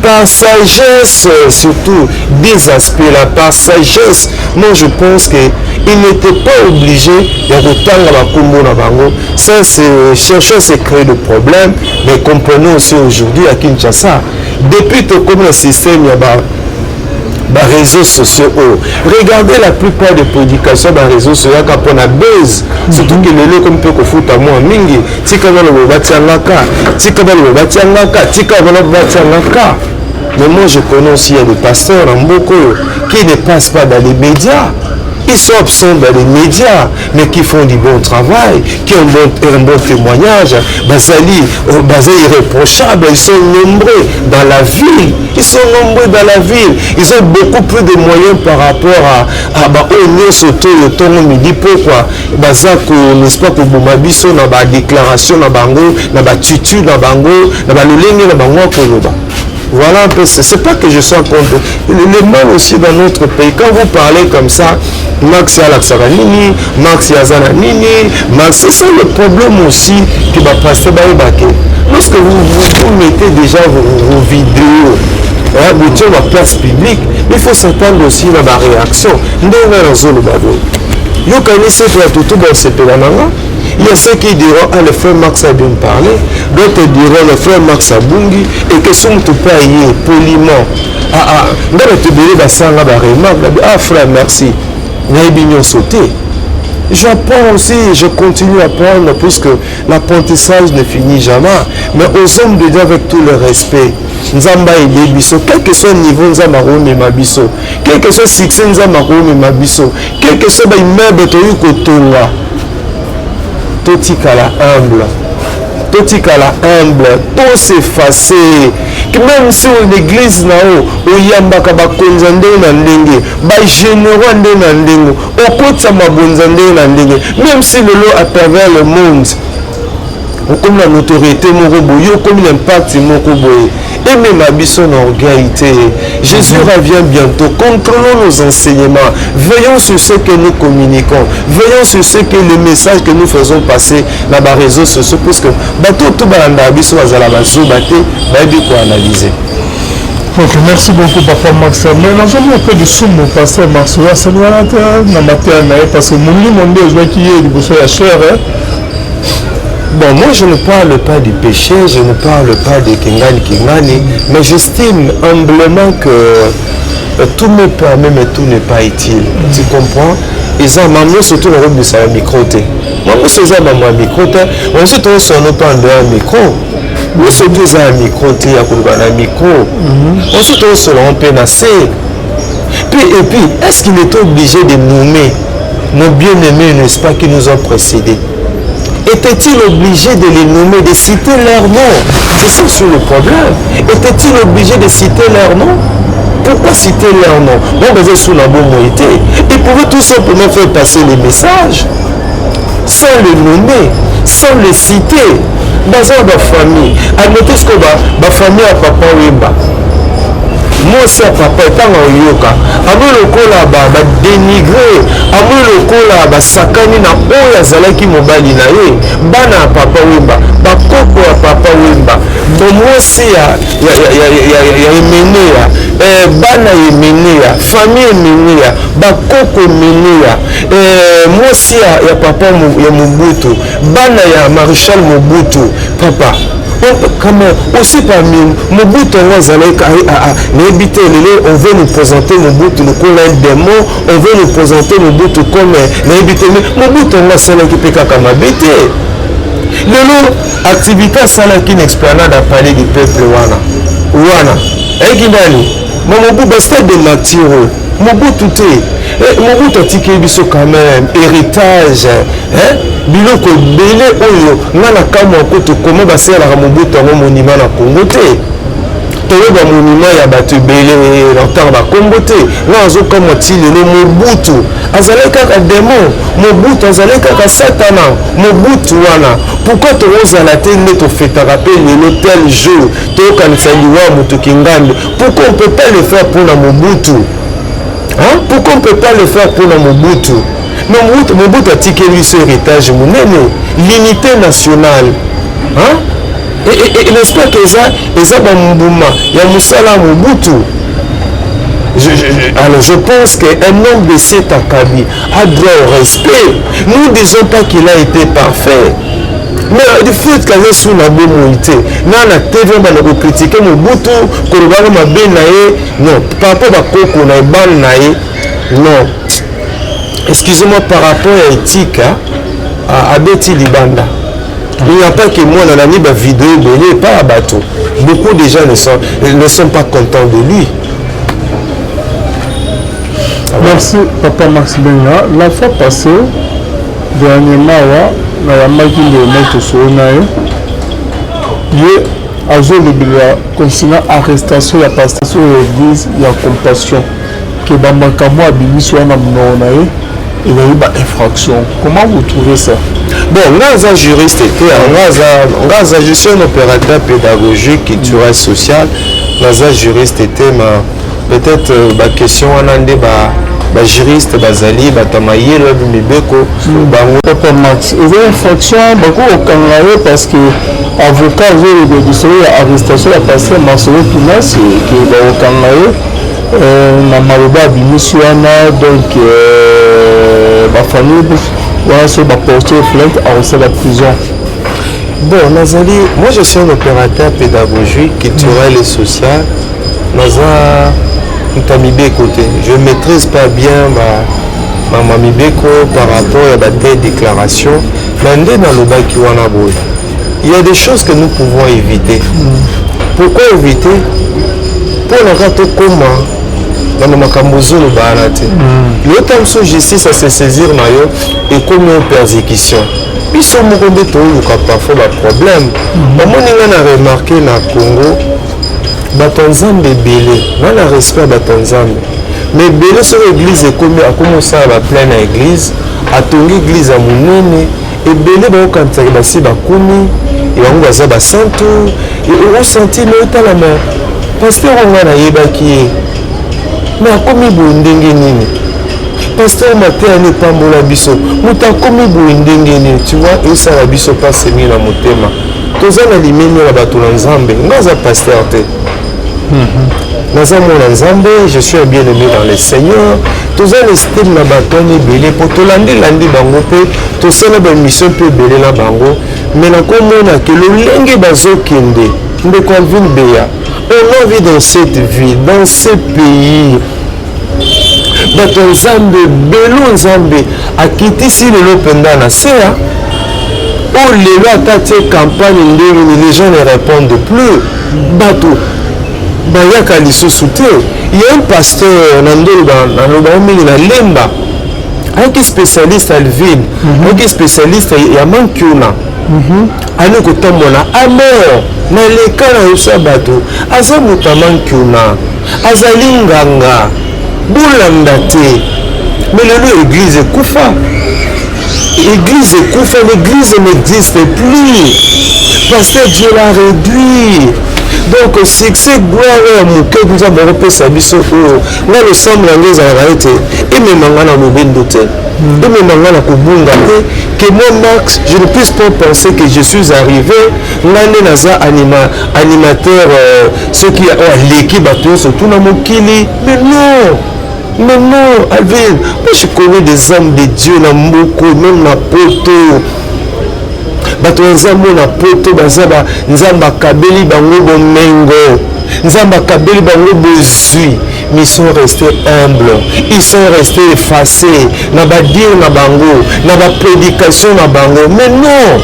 S2: par sagesse, surtout des aspects-là, par sagesse. Moi, je pense que il n'était pas obligé ya kotanga bakombo na bango. Ça, c'est chercher à se créer de problèmes. Mais comprenons aussi, aujourd'hui à Kinshasa, depuis tokomi na système ya ba baréseaux sociaux oyo, regardez la plupart des prédications, baréseaux sociaux yaka mpona base, surtout ke lelo ekomi mpe kofuta mwa mingi. Tika baloba batiangaka, tika baloba batiangaka, tika baloba batiangaka. Mais moi, je connais aussi, il y a des pasteurs en mboka oyo qui ne passent pas dans les médias. Ils sont absents dans les médias, mais qui font du bon travail, qui ont un bon témoignage. Bazali, oh, bazali irréprochable, ils sont nombreux dans la ville. Ils sont nombreux dans la ville. Ils ont beaucoup plus de moyens par rapport à ba oyo nyonso to ntongo midi pokwa baza ko, n'est-ce pas, koboma biso na badéclaration na bango, na batutu na bango, na balolenge na bango ya koloba. Voilà un peu, c'est pas que je sois contre. Le mal aussi dans notre pays, quand vous parlez comme ça, Max alakisaka nini, Max aza na nini, Max, c'est ça le problème aussi que bapasteur bayebake. Lorsque vous mettez déjà vos vidéos, hein, botie ba place publique, il faut s'attendre aussi na baréaction. Ndenge nazoloba boye, yokanisi ete bato to basepela na nga. Il y a ceux qui diront: «Ah, le frère Max a bien parlé.» D'autres diront: «Le frère Max abungi.» Et que soki moto mpe aye poliment, ah, ah, nga bato ebele basanga baremarque: «Ah frère, merci.» Nayebi nyonso te. J'apprends aussi, je continue à apprendre puisque l'apprentissage ne finit jamais. Mais aux hommes de Dieu, avec tout le respect, Nzambe ayebi biso, quel que soit niveau Nzambe akomema biso, quel que soit succès Nzambe akomema biso, quel que soit baimmeuble toyei kotonga, totikala humble, totikala humble, tos'effacer. Même si l'église na yo oyambaka bakonzi ya ndenge na ndenge, bagénéraux ndenge na ndenge, okotisa mabonza ndenge na ndenge, même si lelo à travers le monde okomi na notoriété moko boye, okomi na impact moko boye, emema biso na orgueil te. Jésus revient bientôt. Contrôlons nos enseignements, veillons sur ce que nous communiquons, veillons sur ce que le message que nous faisons passer na baréseaux sociaux, puisque bato to balandaka biso bazala bazoba te, bayebi koanalyser.
S1: Ok, merci beaucoup, papa Max. Mais nazomona mpe lisumu pasteur Max oyo asali wana te na mateya na ye, parce que molimo nde ezwaki ye liboso ya chair.
S2: Bon, moi je ne parle pas du péché, je ne parle pas de Kingani Kingani, mais j'estime humblement que tout me permet, mais tout n'est pas utile. Tu comprends? Eza mamo surtout nakobimisa ya micro te, mamo so eza mamo ya micro te, mosusu tozosono mpe ando ya micro, nyonso to eza ya micro te, ya koloba na micro, mosusu tozosolongo mpe na se. Puis, et puis, est-ce qu'il est obligé de nommer nos bien-aimés, n'est-ce pas, qui nous ont précédés? Était-il obligé de les nommer, de citer leur nom? C'est ça sur le problème. Était-il obligé de citer leur nom? Pourquoi citer leur nom? Bon, ben, sous la bonne. Il pouvait tout simplement faire passer les messages sans les nommer, sans les citer. Baza bafamille, admettez ce que bafamille ya papa Wemba, mwasi ya papa, ntango oyoka amoi lokola badénigrer, amoi lokola basakani na oyo azalaki mobali na ye, bana ya papa Wemba, bakoko ya papa Wemba, mwasi ya Emeneya, bana ya Emeneya, famille Emeneya, bakoko Emeneya, mwasi ya papa ya Mobutu, bana ya Maréchal Mobutu, papa kama aussi parmi Mobutu yango azalaki, nayebi te. Lelo on veut nous présenter Mobutu lokola un démon, on veut nous présenter Mobutu comme, nayebi te, mais Mobutu yango asalaki mpe kaka mabe te. Lelo activité asalaki na esplanade ya Palais du Peuple wana, wana ayeki nani? Ma Mobutu, bastade de Martyr oyo, Mobutu te. Mobutu atikeli biso quand même héritage, hein? Biloko ebele oyo nga na kamwa kutu koma basalelaka Mobutu yango monument na Congo te. Toyeba monument ya bato ebele na ntango bakombo te. Nga azokamwa ti lelo, Mobutu azalaki kaka démon, Mobutu azalaki kaka satana, Mobutu wana. Pourquoi tokozala te nde tofetaka mpe lelo tel jour, toyokanisa liwa ya moto Kingambi? Pourquoi on peut pas le faire mpona Mobutu, hein? Pourquoi on peut pas le faire mpona Mobutu? Mais Mobutu, Mobutu atikeli biso héritage monene, l'unité nationale, hein? Et n'est-ce pas que eza bambuma ya mosala ya Mobutu? Alors je pense qu'un homme de cet acabit a droit au respect. Nous ne disons pas qu'il a été parfait, mais du fait qu'aza su na bomoi te, nga na TV banda kocritiquer Mobutu, kolobaka mabe na ye, non. Par rapport bakoko na ye, bana na ye, non, excusez-moi, par rapport ya éthique, abeti libanda. Il n'y a pas que moi, nalandi bavideo ebele epai ya bato. Beaucoup de gens ne sont pas contents de lui.
S1: Merci papa Max Benga. La fois passée, dernièrement awa nayambaki ndeko moko tosolo na ye, ye azolobela concernant arrestation ya pasteur oyo église ya Compassion, ke bamakambo abimisi wana monoko na ye ezali ba infraction. Comment vous trouvez ça?
S2: Bon, nga aza juriste te, nga aza, je suis un opérateur pédagogique, culturel, social. Naza juriste te, ma peut-être baquestion wana nde bajuriste bazali, bato ya mayele oyo mibeko bango.
S1: Papa Max, eza infraction, bakokokanga ye parce que avocat azoloba lisolo ya arrestation ya pasteur Marcelo Pinas, ke bakokanga ye na maloba abimisi wana. Donc bafamille wana so baporte plainte, akosala prison.
S2: Bon, nazali, moi je suis un opérateur pédagogique, culturel et social. Naza moto ya mibeko te, je maîtrise pas bien ba mibeko par rapport ya ba déclaration. Mais nde nalobaki wana boye, il y a des choses que nous pouvons éviter. Pourquoi éviter? Mpona kaka tokóma na makambo ozoloba wana te. Lelo ta mosusu justice ase saisir na yo, ekómi o persécution. Biso moko nde tooluka parfois baproblème. Bamoni nga na remarque na Congo, bato ya Nzambe ebele, nga na respect ya bato ya Nzambe, mais ebele soki église ekomi, akomi osala baplein na église, atongi église ya monene, ebele baokanisaka basi bakomi, bango baza basantu. Osentir me otalama pasteur oyo ngai nayebaki ye, me akomi boye ndenge nini? Pasteur mateya nde epambola biso, moto akomi boye ndenge nini? Tu vois, esala biso mpasi mingi na motema. Toza na limemia na bato na Nzambe. Nga aza pasteur te, naza mwana Nzambe, je suis un bien aimé dans le Seigneur. Toza na estime na bato wana ebele mpo tolandilandi bango mpe tosala baémission mpe ebele na bango. Mais nakomona ke lolenge bazokende, ndeko Alvin Beya, on a vu dans cette vie, dans ce pays, bato ya Nzambe ebele, Nzambe akitisi lelo mpenza na se ya oyo. Lelo ata tie campagne ndenge nini, les gens ne répondent plus, bato bayaka lisusu te. Ya un pasteur na ndoloba, naloba mingi na Lemba, ayaki spécialiste, Alvin, ayaki spécialiste ya mankiona, ali kotambola amor na leka na yosa bato, aza moto ya mankiona, azali nganga, bolanda te. Mais lelo église ekufa, église ekufa, l'église n'existe plus parce que Dieu l'a réduit. Donc succès, gloire ya moke Nzambe akopesa biso oyo, nga losambo yango ezalaka ete emema nga na lobendo te, emema nga na kobunga te, que moi Max, je ne puisse pas penser que je suis arrivé, nga nde naza animateur soki oyo aleki bato nyonso tuna mokili. Mais non, mais non, Alvin, moi je connais des hommes de Dieu na mboko, même na poto. Bato ya Nzambe na poto baza ba Nzambe akabeli bango bomengo, Nzambe akabeli bango bozwi, mais ils sont restés humbles, ils sont restés effacés na badire na bango, na baprédication na bango. Mais non,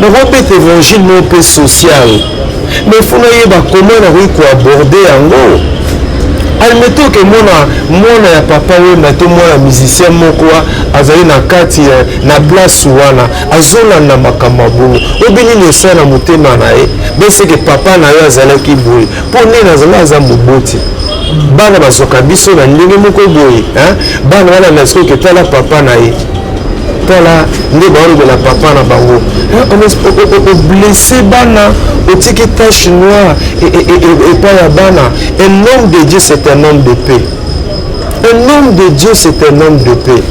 S2: nakobeta évangile moko mpe social, mais faut nayeba comment nakoki koaborder yango. Admettons ke mwana, mwana ya papa Wemba to mwana musicien moko azali na kati na place wana, azolanda makambo ya bongo, oyebi nini osala na motema na ye? Beseke papa na yo azalaki boye, mpo nde nazali aza moboti. Bana bazwaka biso na ndenge moko boye, bana wana na soki tala papa na ye, tala nde baolobela papa na bango, oblesse bana, otiki tache noire epai ya bana. Un homme de Dieu, c'est un homme de paix. Un homme de Dieu, c'est un homme de paix.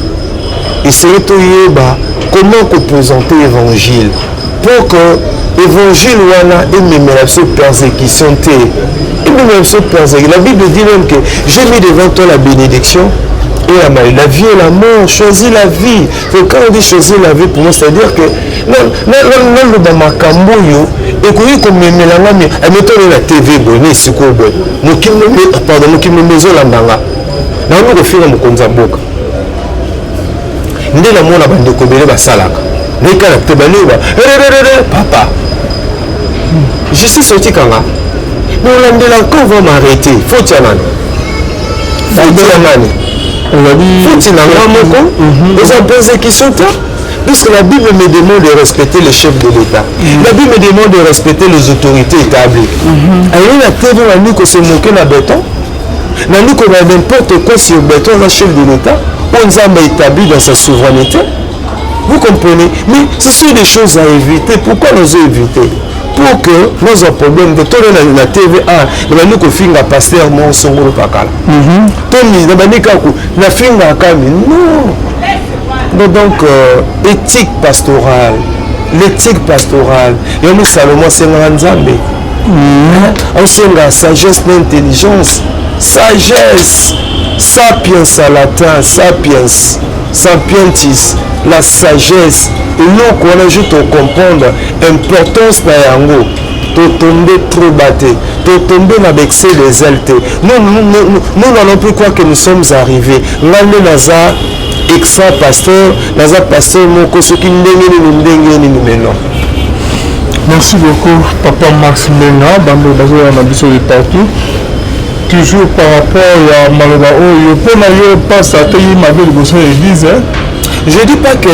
S2: Esenge toyeba comment koprésenter évangile pour que évangile wana ememela biso persécution te, ememela biso persécution. La Bible dit même que j'ai mis devant toi la bénédiction et la maladie, la vie et la mort, choisis la vie. Donc quand on dit choisir la vie, pour moi, c'est à dire que naloba makambo oyo ekoki komemela nga ametole na TV boye na esika oyo boye, mokili, pardon, mokili mombe ezolanda nga, nakomi kofinga mokonzi ya mboka. Nde namona bandeko ebele basalaka nekala te, baloba papa justice otikanga, mais olandela, quand on va m'arrêter, faute ya nani? Faute ya nani?
S1: Ezali
S2: Foti na nga moko, eza persécution te, puisque la Bible me demande de respecter les chefs de l'État. La Bible me demande de respecter les autorités établies. Aye na TV, nani kose moquer na Béton, nani koloba n'importe quoi sur Béton? Aza chef de l'État oyo Nzambe établi dans sa souveraineté, vous comprenez? Mais ce sont des choses à éviter. Pourquoi nous éviter? Pour que nazwa problème te. Tole na TV a nabandi kofinga pasteur moko songolo pakala, to nabandi kaka nafingaka mi non. Donc éthique pastorale, l'éthique pastorale yango Salomo asengaka Nzambe, aosenga sagesse na intelligence. Sagesse, sapiens en latin, sapiens, sapientis, la sagesse. Eloko wana je tocomprendre importance na yango, totombe trop bas te, totombe na baexcès de zèle te. Nous n'allons plus croire que nous sommes arrivés. Nga nde naza extra pasteur, naza pasteur moko soki ndenge nini, ndenge nini, mais non.
S1: Merci beaucoup, papa Max Mbenga. Bando bazoya na biso de partout, toujours par rapport ya maloba oyo mpona yo pasa ateyi mabe liboso ya église.
S2: Je dis pas que le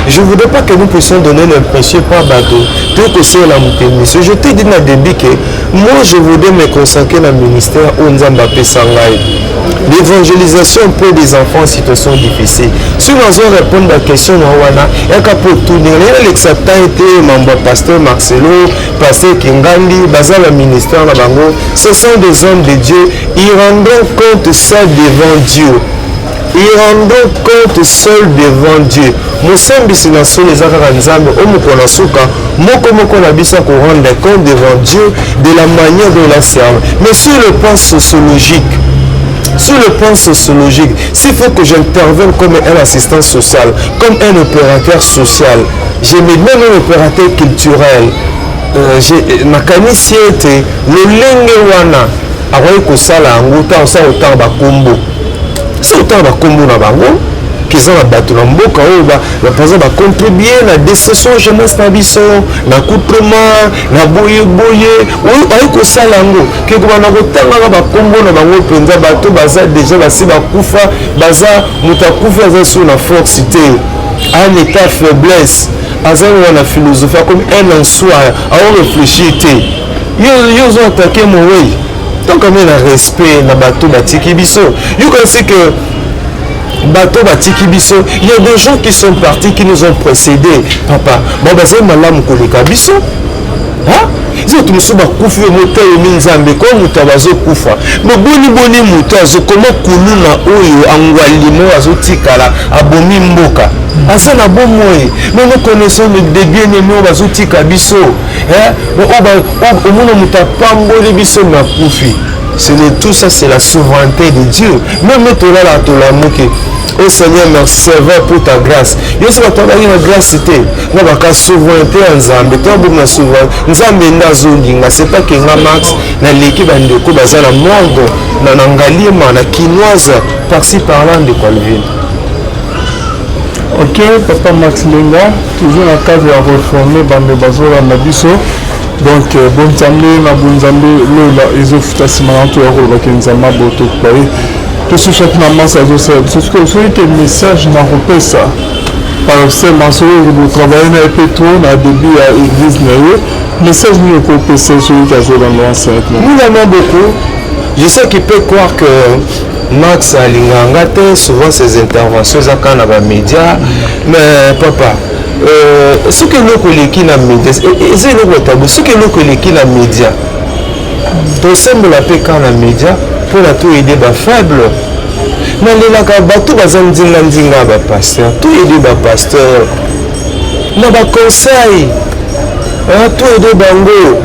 S2: je voudrais pas que nous puissions donner l'impression par bateau tout que c'est la émission. Je t'ai dit dans le début que moi, je voudrais me consacrer dans le ministère oyo Nzambe apesa ngai, l'évangélisation auprès des enfants en situation difficile. Si nous répondre à la question wana yaka po tourner nalekisa temps ete mambo ya pasteur Marcelo, pasteur Kingandi, baza ba ministère na bango, ce sont des hommes de Dieu, ils rendront compte ça devant Dieu, ils rendront compte seul devant Dieu. Mosambisi na solo eza kaka Nzambe. O mokolo na suka, moko moko na biso akorendre compte devant Dieu de la manière dont il a servi. Mais sur le plan sociologique, sur le plan sociologique, s'il faut que j'intervienne comme un assistant social, comme un opérateur social, je mets même un opérateur culturel, nakanisi ete lolenge wana akoki kosala yango ntango osala kotanga bakombo, so otanga bakombo na bango eza na bato na mboka oyo par exemple bacontribue na destruction jeunesse na biso, na coutrement na boyeboye oyo ayi kosala yango, ke kobanda kotangaka bakombo na bango mpenza. Bato baza déjà basi bakufa, baza moto akufi, aza sur na force te, un état faiblesse, aza wana philosophie akomi un en soi, aoréfléchir te. Yo ozo attaquer mowei. Donc ame na respect na bato batiki biso. Yokanisi que bato batiki biso, il y a des gens qui sont partis, qui nous ont précédés, papa. Bon, bazali malamu koleka biso. Eza bato mosusu bakufi, motelemi Nzambe ko moto bazokufa. Boni boni moto azokoma kuluna oyo angwalimo azotikala abomi mboka, aza na bomoi. Mais nous connaissons des bien-aimés oyo bazotika biso, omona moto apamboli biso me akufi. C'est de tout ça, c'est la souveraineté de Dieu. Même tolala, tolamuki, oh Seigneur, merci, c'est vrai, pour ta grâce. Yo so bato bazalaki na grâce te, nga baka souveraineté ya Nzambe. To abomi na souveraineté, Nzambe nde azolinga. C'est pas que nga Max naleki bandeko baza na morgue na Ngaliema, na Kinoise, par-ci par-là, ndeko Alvin.
S1: Ok, papa Max Lenga, toujours na cadre ya réformer bando bazolanda biso. Donc bonzambe na bonzambe, lola ezofuta nsima na to ya kolobaki Nzambe aboto baye tosushaki na masa azosala biso. Soki ke message na kopesa pasteur soki botravaille na ye mpe trop na début ya église na ye, message nini okopesa soki azolanda enceinte?
S2: Nous l'aimons beaucoup. Je sais qu'il peut croire que Max alinganga te, souvent ses interventions eza kaka na bamédia. Mais papa, soki eloko eleki na média, eza eloko ya tabu. Soki eloko eleki na média, tosembola mpe kaka na média mpona toaider bafaible. Nalelaka bato baza ndinga-ndinga ya bapasteur. Toaider bapasteur na baconseil, toaider bango,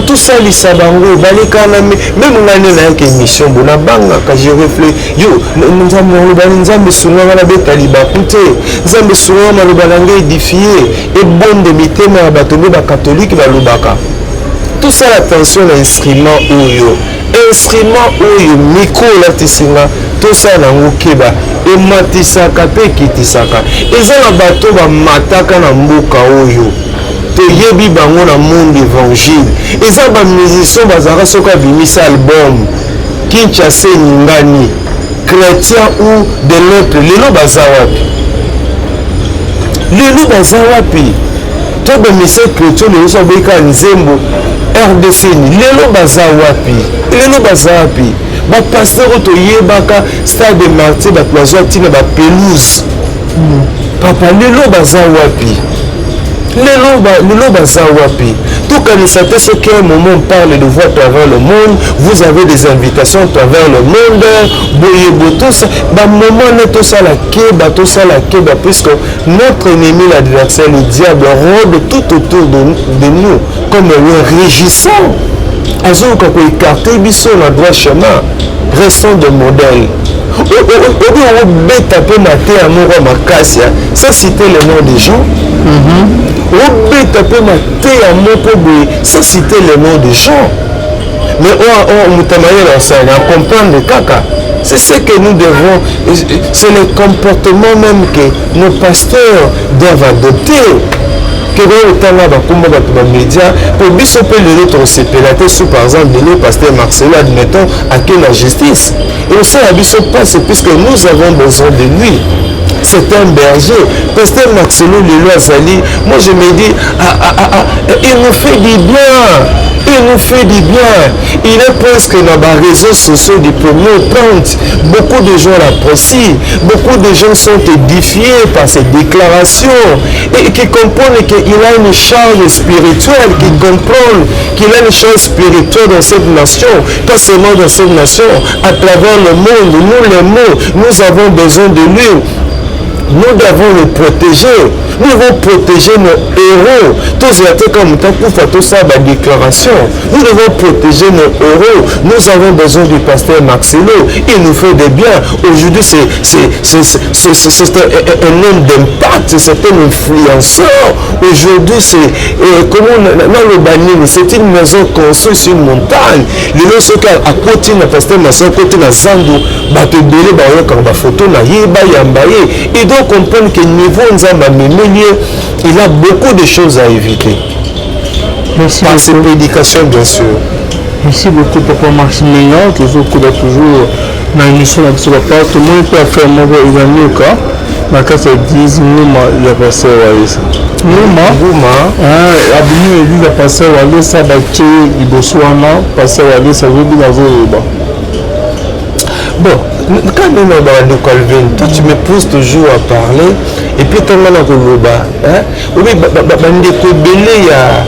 S2: tosalisa bango baleka na même ngai nde nayaka émission bo nabangaka, je réfléchis. Yo Nzambe, nalobani, Nzambe esungaka nabeta libaku te, Nzambe esungaka maloba na ngai édifie, ebonde mitema ya bato. Nde bakatolike balobaka tosala attention na instrument oyo, instrument oyo micro olatisinga, tosala yango keba, ematisaka mpe ekitisaka. Eza na bato bamataka na mboka oyo toyebi bango na monde évangile, eza bamusicien bazalaka soki abimisi album. Kinshasa eningani, chrétien ou de l'autre, lelo baza wapi? Lelo baza wapi? To bamise chrétien lelo so aboyi kaka nzembo RDC ni, lelo baza wapi? Lelo baza wapi? Bapasteur oyo toyebaka, Stade de Martyr, bato bazwa ntina bapelouse. Papa, lelo baza wapi? Lelo baza wapi? Tokanisa te soki un moment on parle de voix à travers le monde, vous avez des invitations à travers le monde, boye bo tosa bamoment ne tosala keba, tosala keba, puisque notre ennemi, l'adversaire, le diable, rôde tout autour de nous comme un lion rugissant, azoyoka koécarter biso na droit chemin. Restons de modèle. Obi obeta mpe mateya moko ya makasi, sans citer le nom des gens. Obeta mpe mateya moko boye sans citer le nom des gens, mais moto mayele asala comprendre kaka. C'est ce que nous devons, c'est le comportement même que nos pasteurs doivent adopter, ke otanga bakomba bato bamédia po biso mpe lelo tokosepela te. So par exemple lelo pasteur Marcelo, admettons, ake na justice, et osala biso mpasi, puisque nous avons besoin de lui. C'est un berger, pasteur Marcelo. Lelo azali, moi je me dis, ah, ah, ah, ah, il nous fait du bien, il nous fait du bien. Il est presque dans les réseaux sociaux du premier compte. Beaucoup de gens l'apprécient, beaucoup de gens sont édifiés par ses déclarations et qui comprennent qu'il a une charge spirituelle, qui comprennent qu'il a une charge spirituelle dans cette nation, pas seulement dans cette nation, à travers le monde. Nous l'aimons, nous avons besoin de lui. Nous devons le protéger, nous devons protéger nos héros. Tozala te kaka moto akufa tosala badéclaration. Nous devons protéger nos héros. Nous avons besoin du pasteur Marcelo, il nous fait des biens. Aujourd'hui, c'est un homme d'impact, c'est un influenceur. Aujourd'hui, c'est comment naloba nini, c'est une maison construite sur une montagne. Lelo soki akoti na pasteur Marcelo, akoti na zandu, bato ebele bayokaka bafoto na ye, bayamba ye. Il doit comprendre que niveau Nzambe amemeli ye, il a beaucoup de choses à éviter.
S1: Merci
S2: par ses
S1: beaucoup.
S2: Prédications, bien sûr.
S1: Merci beaucoup, papa Max Menga. Tozokoba toujours na émission na biso. Papa, tomoni mpe affaire moko eza nioka na kati ya église Nguma ya pasteur Walesa. Nguma.
S2: Nguma.
S1: Abimi na église ya pasteur Walesa, batie liboso wana, pasteur Walesa azobina, azoloba.
S2: Bon, quand même, bandeko Alvin, toi tu me pousses toujours à parler et puis ntango na koloba, obi bandeko ebele ya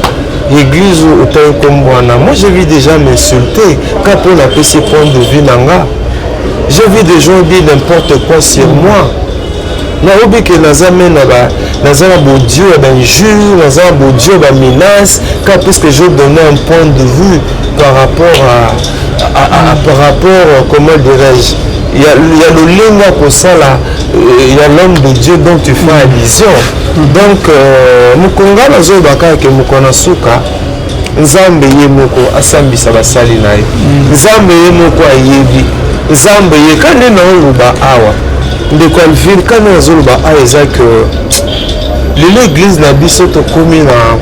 S2: église otangi nkombo wana, moi j'ai vu déjà m'insulter quand mpo napesi point de vue na nga. J'ai vu des gens dire n'importe quoi sur moi. Nayobi ke naza me na naza na baaudio ya bainjure, naza na baaudio ya bamenace, car puisque je donnais un point de vue par rapport à par rapport, comment dirais-je, il y a lolenge ya kosala, il y a l'homme de Dieu dont tu fais allusion. Donc mokongo nga nazoloba kaka ke mokolo na suka, Nzambe ye moko asambisa basali na ye. Nzambe ye moko ayebi, Nzambe ye ka nde naoloba awa. Ndeko Alvin, ka nde nazoloba awa eza ke lelo église na biso tokomi na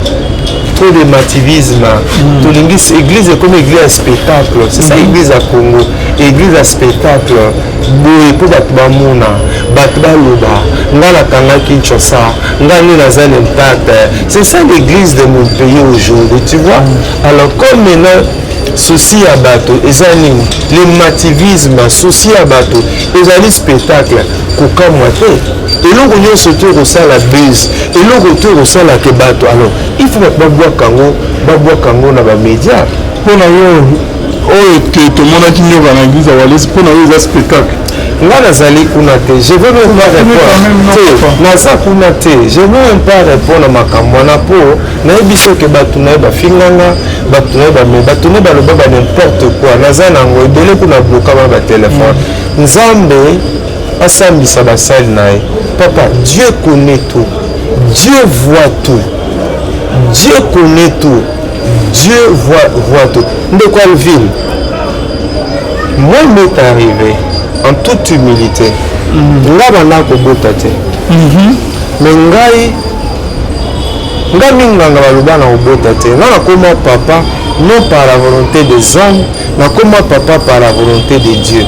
S2: trop de mativisme. Tolingi église ekomi église ya spectacle. C'est ça, église ya Congo, église ya spectacle boye, mpo bato bamona, bato baloba nga nakanga Kinshasa, nga nde naza na impact. C'est ça l'église de mon pays aujourd'hui, tu vois. Alors comme maintenant souci ya bato eza nini? Le mativisme. Souci ya bato ezali spectacle. Kokamwa te, eloko nyonso te okosala buzz, eloko te okosalaka bato. Alors il faut bato babwaka yango, babwaka yango na bamédia.
S1: Mpo na yo, oyo te tomonaki nyoka na église ya Walesa, mpo na yo eza spectacle?
S2: Nga nazali kuna te, je veux même pas répondre te. Naza kuna te, je veux même pas répondre na makambo wana, mpo nayebi soki bato na ye bafinganga, bato na ye bame, bato na ye baloba ba n'importe quoi. Naza nango ebele kuna, bloka bana batelefone. Nzambe asambisa basali na ye. Papa, Dieu connaît tout, Dieu voit tout, Dieu connaît tout, Dieu voit tout. Ndeko Alvin, moi m'est arrivé en toute humilité, nga banda kobota te, mais ngai nga minganga baloba na kobota te, nga nakoma papa. non par la volonté des hommes, nakoma papa par la volonté de Dieu.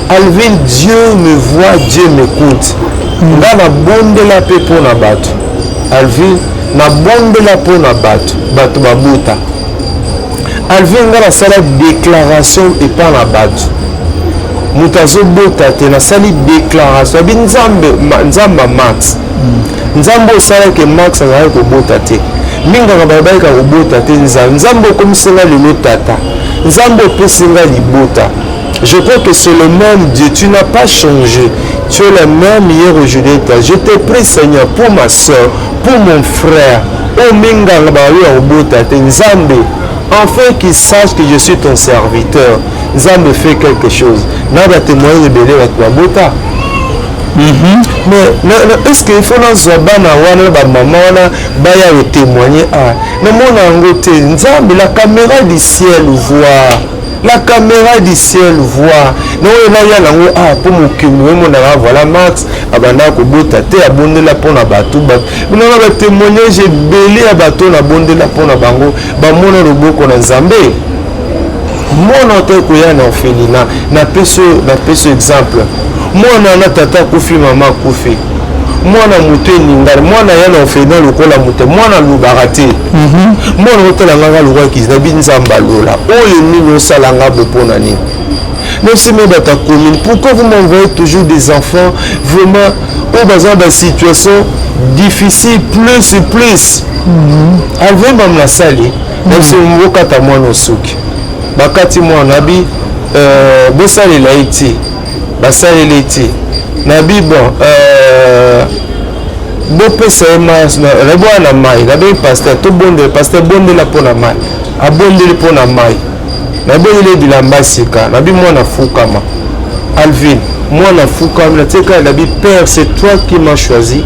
S2: Alvin, Dieu me voit, Dieu m'écoute. Nga nabondela mpe mpo na bato. Alvin, nabondela mpo na bato, bato babota. Alvin, nga nasala déclaration epa na bato, moto azobota te, nasali déclaration abi Nzambe, Nzambe ya Max, Nzambe osalaki Max azalaki kobota te, mingaka balobaki kobota te, Nzambe, Nzambe okomisi nga lelo tata, Nzambe opesi nga libota. Je crois que c'est le même Dieu. Tu n'as pas changé. Tu es le même hier, aujourd'hui. Je te prie, Seigneur, pour ma soeur, pour mon frère. O minganga balobi ya kobota te, Nzambe, enfin qu'il sache que je suis ton serviteur. Nzambe, fait quelque chose. Na batémoignage ebele, bato babota. Mais est ce que il faut nazwa bana wana, bamama wana baya kotémoigner? Ah, namona yango te. Nzambe, la caméra du ciel voit, la caméra du ciel voit. Na oyo naya nango, ah, mpo mokili omonaka, voilà, Max abandaka kobota te, abondela mpona bato. Binanga batémoignage ebele ya bato oyo nabondela mpona bango, bamona loboko na Nzambe. Mwana te koya na orphelinat, napesi exemple, mwana na tata akufi, mama akufi, mwana moto eningani, mwana ya na orphelinat lokola moto, mwana alobaka te, mwana otala ngaka lokola kizabi. Nzambe alola, oyo nini osalanga bo, mpona nini? Nosime bato ya commune, pourquoi vous m'envoyez toujours des enfants vraiment oyo baza basituation difficile plus plus? Alvin, bam nasali nayebisi bokata mwana osuki, bakati mwana, abi bosalela ye ti basaleli ye ti nabi bon, bopesa ye mai, naboya na mai. Nabengi pasteur, tobondela. Pasteur bondela mpo na mai, abondeli mpo na mai, nabondeli bilamba sika, nabi mwana fukama. Alvin, mwana fukama, natika, nabi: "Père, c'est toi qui m'as choisi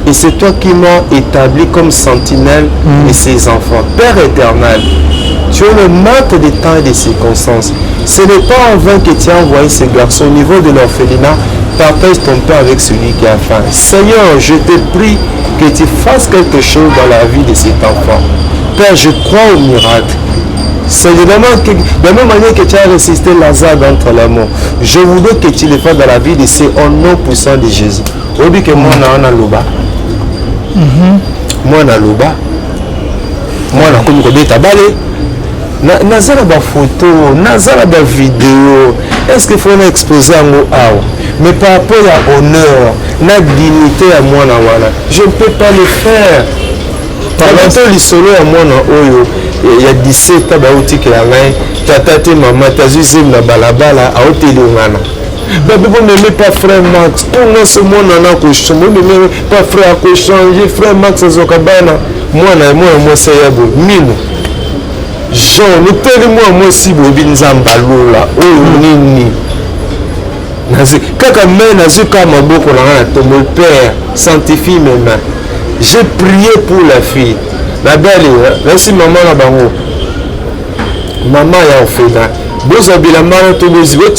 S2: et c'est toi qui m'as établi comme sentinelle de ses enfants. Père éternel, tu es le maître des temps et des circonstances. Ce n'est pas en vain que tu as envoyé ces garçons au niveau de l'orphelinat. Partage ton pain avec celui qui a faim. Seigneur, je te prie que tu fasses quelque chose dans la vie de cet enfant. Père, je crois au miracle. C'est de la même manière que tu as ressuscité Lazare d'entre les morts. Je voudrais que tu le fasses dans la vie de ces au nom puissant de Jésus." Oyebi ke mwana wana aloba, mwana aloba, mwana akomi kobeta bale. Naza na bafoto, naza na bavideo. Est ce que faut na expose yango awa? Mais par rapport ya honneur na dignité ya mwana wana, je ne peux pas le faire. To lisolo ya mwana oyo ya 17 ans, bautikela ngai tata te, mama te, azwi zemi na balabala, aotelengana babe, bomeme pa frère Max mpo nyonso mwana na bomeme pa frère akochange. Frère Max azwaka bana, mwana, mwana mwasi aya boye, mino Jean oteli mwana mwasi boyebi. Nzambe alola, oyo nini? Kaka me nazwi kaka maboko na ngai na tomboli: "Père, sanctifie mes mains." J'ai prié pour la fille. Nabali nasi mama na bango, mama ya orphelin, bozwa bilamba wana to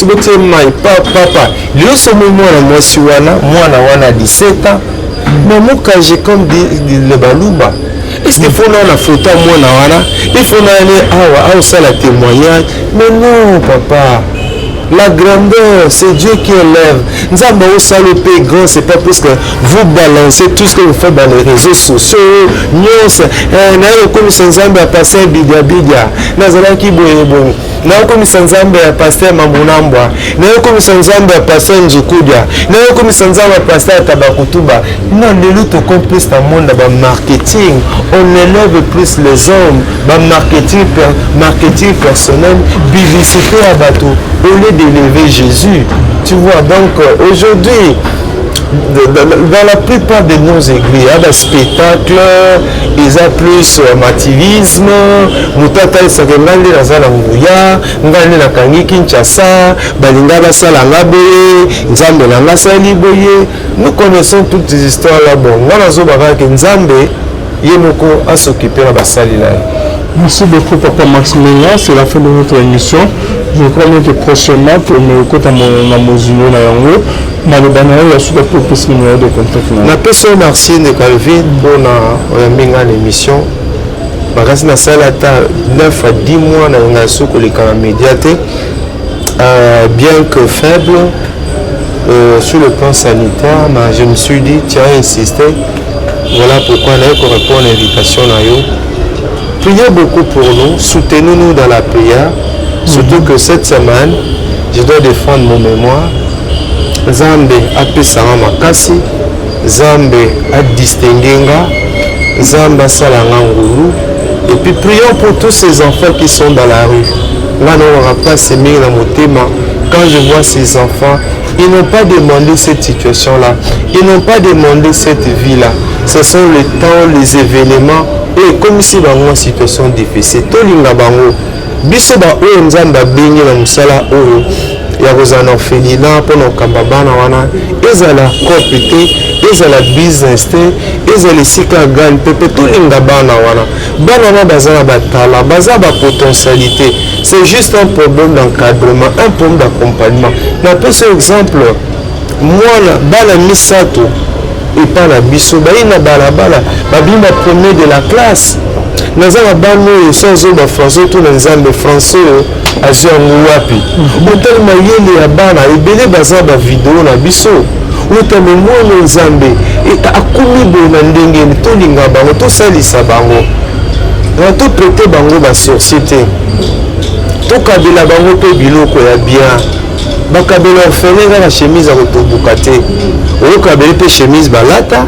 S2: botie mai. Papa nyonso moi mwana mwasi wana, mwana wana 17 ans, mais mokaje comme le Baluba. Est ce que faut na photo ya mwana wana, il faut nani awa aosala témoignage? Mais non, papa, la grandeur, c'est Dieu qui élève. Nzambe osala mpe grand, c'est pas parce que vous balancez tout ce que vous faites dans les réseaux sociaux nyonso. Naye kokomisa Nzambe ya pasteur bidiabidia, nazalaki boye boye, nayokomisa Nzambe ya pasteur Mamunambwa, nayokomisa Nzambe ya pasteur Nzukudia, nayokomisa Nzambe ya pasteur Tabakutuba. Non, lelo tokomi plus na monde ya bamarketing. On élève plus les hommes, bamarketing per, marketing personnel, publicité ya bato au lieu d'élever Jésus, tu vois. Donc aujourd'hui, dans la plupart de nos églises, il y a des spectacles, eza plus mativisme. Moto atalisaka ngai nde naza na nguya, ngai nde nakangi Kinshasa, balinga basala nga boye, Nzambe na nga asali boye. Nous connaissons toutes ces histoires là. Bon, nga nazobaka ke Nzambe ye moko as'occupe na basali na ye.
S1: Merci beaucoup, Papa Max Menga. C'est la fin de notre émission. Je crois bien que prochainement, pour me kota na mozindo na yango, maloba na yo ya suka mpe opesi numéro de contact na yo.
S2: Napesi yo merci, ndeko Alvin, mpona oyambi nga na émission. Makasi nasala ata 9 à 10 mois nalinga so koleka na média te, bien que faible sur le plan sanitaire, mais je me suis dit, tu as insisté, voilà pourquoi naye korépondre à l'invitation na yo. Priez beaucoup pour nous, soutenez-nous dans la prière, surtout que cette semaine je dois défendre mon mémoire. Nzambe apesanga makasi, Nzambe adistingue nga, Nzambe asala nga ngulu. Et puis prions pour tous ces enfants qui sont dans la rue. Nga naokaka mpasi mingi na motema quand je vois ces enfants. Ils n'ont pas demandé cette situation là, ils n'ont pas demandé cette vie là. Ce sont le temps, les événements oyo ekomisi bango situation difficile. Tolinga bango. Biso baoyo Nzambe abengi na mosala oyo ya kozala na orphelinat mpona kokamba bana wana, ezala cope te, ezala business te, ezala esika ya gagne mpe mpe tolinga bana wana. Bana wana baza na batalent, baza bapotentialité, c'est juste un problème d'encadrement, un problème d'accompagnement. Napesi exemple, mwana bana misato epa na biso bayi na balabala, babimi bapremier de la classe. Naza na bana oyo so azoba français, to na Nzambe, français oyo azwi yango wapi? Otali mayele ya bana ebele, baza bavideo na biso, otame mwana Nzambe akomi boye na ndenge. Tolinga bango, tosalisa bango, toprêter bango basorcier te, tokabela bango mpe biloko ya bien. Bakabela orphelin kaka chemise ya kotobuka te, okabeli mpe chemise balata,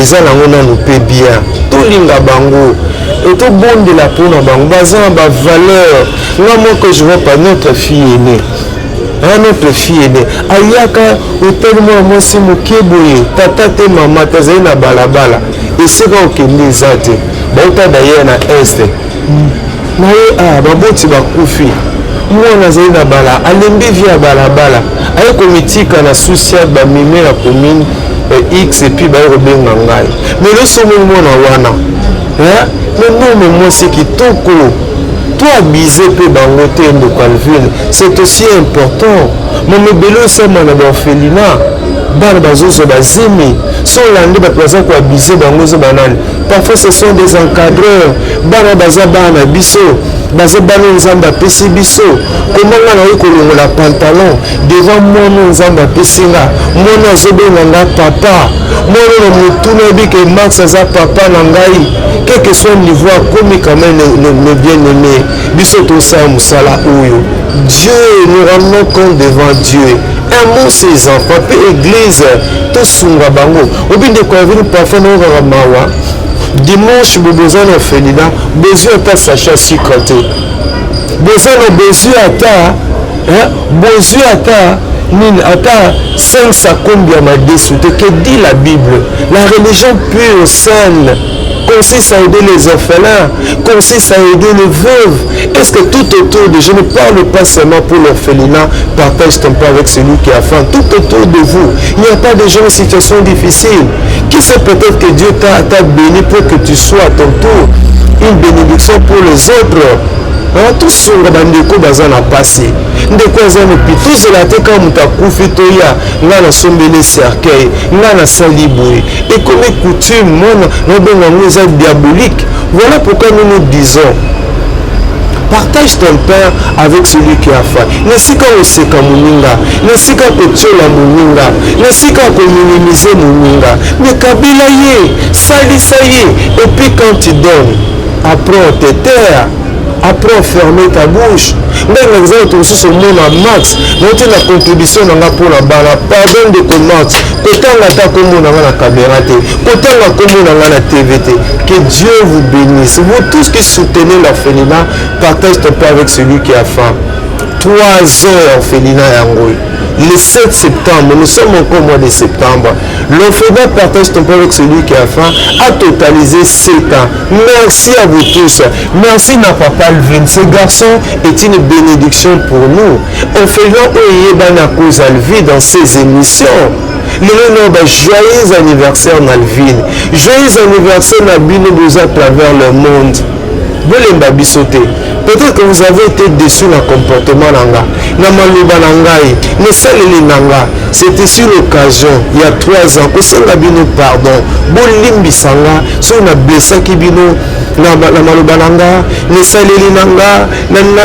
S2: eza nango nanu mpe bien. Tolinga bango, tobondela mpona bango, baza na bavaleur. Nga moko, je vois pas notre fille aînée, notre fille aînée ayaka, otali mwana mwasi moke boye, tata te, mama te, azali na balabala, esika okende eza te. Bauta d'ailleurs na Est na ye, a baboti bakufi, mwana azali na bala, alembi vie ya balabala, aye komitika na social, bameme na commune X, et puis baye kobenga ngai. Mais losomoni mwana wana, mais non, mais mwasi kitoko. Toabuser mpe bango te, ndeko Alvine, c'est aussi important. Momebele osama na baorphelinat, bana bazozwa bazemi. So olandi bato baza koabuser bango, eza banani? Parfois ce sont des encadreurs. Bana baza bana na biso, baza bana Nzambe apesi biso. Koma nga naye kolongola pantalon devant mwana Nzambe apesi nga, mwana azobenga nga papa, mwana na motu nayebi ke Max aza papa na ngai, quel que soit niveau akomi. Quand même, le bien aimé, biso tosala mosala oyo, Dieu, nous rendons compte devant Dieu. Aimons ses enfants mpe église tosunga bango. Obi ndeko Alvin, parfois naokaka mawa. Dimanche boza na orphelinat, bozwi ata sachet sucre te, boza na bozwi ata, bozwi ata nini, ata 5 sakombi ya madesu te. Que dit la Bible? La religion pure, saine, consiste à aider les orphelins, consiste à aider les veuves. Est-ce que tout autour de, je ne parle pas seulement pour l'orphelinat, partage ton pain avec celui qui a faim, tout autour de vous, il n'y a pas de gens en situation difficile? Qui sait, peut-être que Dieu t'a béni pour que tu sois à ton tour une bénédiction pour les autres. Tosunga bandeko baza na pasi. Ndeko aza nopi, tozela te kaka moto akufi toya, ngai nasombeli cercueil, ngai nasali boye. Ekomi coutume, mwana naobenga yango eza diabolique. Voilà pourquoi nous nous disons: partage ton pain avec celui qui a faim. Na esika koseka moninga, na esika kotiola moninga, na esika kominimiser moninga, mais kabela ye, salisa ye. Et puis quand tu donnes, apprends à te taire, apprends à fermer ta bouche. Ngai na eza bato mosusu, omona Max nauti na contribution na nga mpona bana. Pardon, ndeko Max, kotanga ata kombo na nga na caméra te, kotanga kombo na nga na TV te. Que Dieu vous bénisse, vous tous qui soutenez l'orphelinat. Partage ton pain avec celui qui a faim. 3 ans ya orphelinat yango, le 7 septembre, nous sommes encore au mois de septembre, l'orphelinat Partage ton pain avec celui qui a faim a totalisé 7 ans. Merci à vous tous. Merci na papa Alvin. Ce garçon est une bénédiction pour nous. Orphelinat oyo eyebani à cause Alvin dans ses émissions. Lelo no ba joyeux anniversaire na Alvin, joyeux anniversaire na bino boza à travers le monde. Bolemba biso te. Peut-être que vous avez été déçu na comportement na nga, na maloba na ngai, na esaleli na nga. C'était sur l'occasion il y a 3 ans kosenga bino pardon. Bolimbisa nga soki nablessaki bino. Na maloba na nga, na esaleli na nga,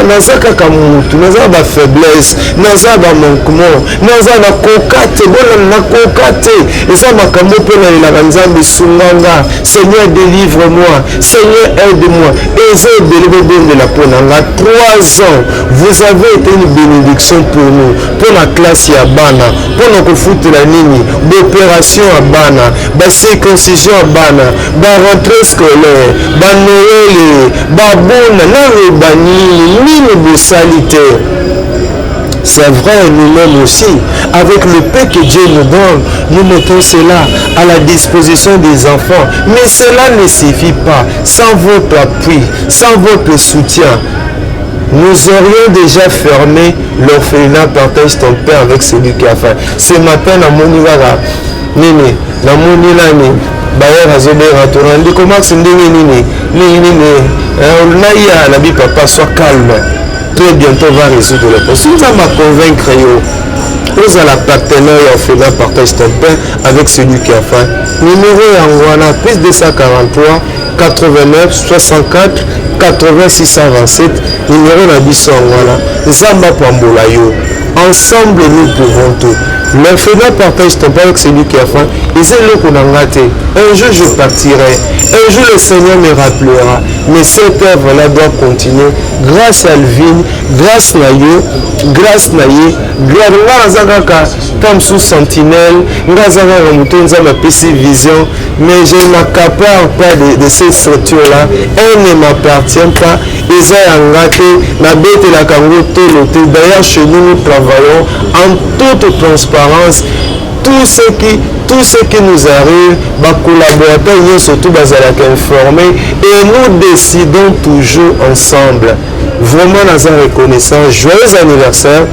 S2: naza kaka mutu, naza na bafaiblesse, naza bamanquement, naza nakoka te, bona nakoka te. Eza makambo mpe nalelaka Nzambe: sunga nga Seigneur, délivre moi Seigneur, aide moi. Eza ebele. Bobondela mpo na nga. 3 ans, vous avez été une bénédiction pour nous, mpo na classe ya bana, mpo na kofutela nini, baopération ya bana, bacirconcision ya bana, barentrée scolaire, banoël, babona. Naloba nini? Nini bosali te? C'est vrai, nous-mêmes aussi, avec le peu que Dieu nous donne, nous mettons cela à la disposition des enfants. Mais cela ne suffit pas. Sans votre appui, sans votre soutien, nous aurions déjà fermé l'orphelinat Partage ton pain avec celui qui a faim. Ce matin, namoni kaka nini, namoni nani bayer azobenga tona: ndeko Max, ndenge nini, nini nini naya nabi. Papa, sois calme, très bientôt va résoudre le problème. Nzambe aconvaincre yo ozala partenaire ya orphelinat Partage ton pain avec celui qui a faim. Numéro yango wana: plus 243 89 64 80 627. Numéro na biso yango wana. Nzambe apambola yo. Ensemble, nous pouvons tout. L'orphelinat Partage ton pain avec celui qui a faim eza eloko na nga te. Un jour je partirai, un jour le Seigneur me rappellera, mais cette œuvre là doit continuer grâce à Alvin, grâce na yo, grâce na ye. Nga naza kaka ta mosusu sentinelle, nga aza kaka moto Nzambe apesi vision, mais je m'accapare pas de cette structure là elle ne m'appartient pas, eza ya nga te, nabetelaka yango tolo te. D'ailleurs, chez nous, nous travaillons en toute transparence. Tout ce qui nous arrive, bacollaborateur nyonso tout bazalaka informé et nous décidons toujours ensemble. Vraiment, naza reconnaissant. Joyeux anniversaire,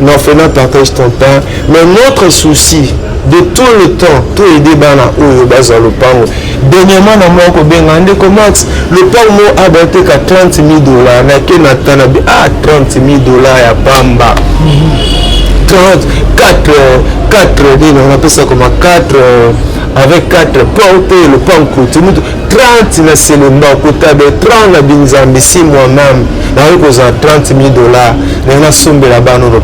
S2: l'orphelinat Partage ton pain. Mais notre souci de tout le temps, to aider bana oyo bazwa lopango. Dernièrement, na moko kobenga: ndeko Max, lopango mo abateka 30 000 $. Nake na tana bi: ah, 30 000 $ ya pamba, 30, 4, 4 nini, on appelle ça comment, 4 avec 4 porte, lopango kuti mutu 30 na Selemba, okota be 30 na Binzambi. Si moi-même nakoki kozala 30 000 $, ndenge nasombela bana.